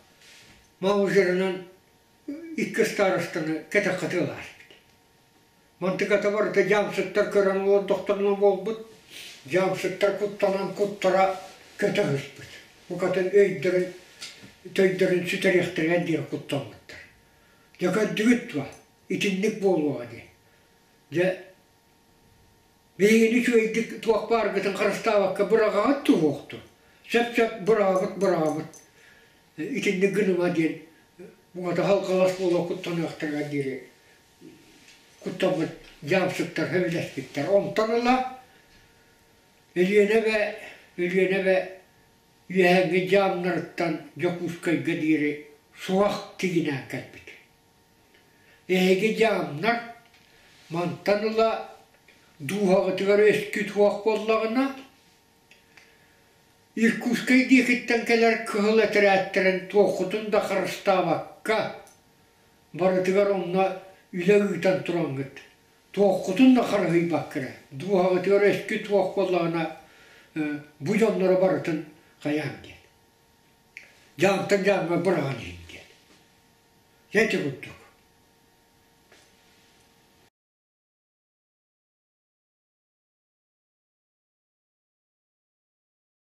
маузерынан икки старостаны кэтэххэ тыаласпыт. Мантыката барыта дьаамсыктар көрөн олордохторуна буолбут, дьаамсыктар куттанан куттара көтө сыспыт. Букатын өйдөрүн, төйдөрүн сүтэриэхтэригэр диэри куттаммыттар. Дьэ көрдүгүт дуо, итинник буолуоҕа диэн. Дьэ, биһигини үчүгэйдик туох бааргытын харыстаабакка быраҕаҕыт туһуохтун. Сөп-сөп быраҕабыт, быраҕабыт. Итинник гыныма диэн буката халҕалас буола куттаныахтарыгар диэри куттаммыт дьаамсыктар сөбүлэспиттэр. Онтон ыла Өлүөнэ эбэ Өлүөнэ эбэ үөһээҥҥи дьаамнарыттан Дьокуускайга диэри суох тигинээн кэлбит. Эһиги дьаамнар мантан ыла дууһаҕытыгар өскүт суох буоллаҕына, Иркутскай диэкиттэн кэлэр кыһыл этэрээттэрин туоххутун да харыстаабакка Барытыгар онно үлэ ыытан тураҥҥыт, туоххутун да харыһыйбакка эрэ, дууһаҕытыгар өскүт суох буоллаҕына, бу дьонноро барытын хайаан диэн. Дьаамтан дьаамҥа быраҕан иһин диэн. Дьэ ити курдук.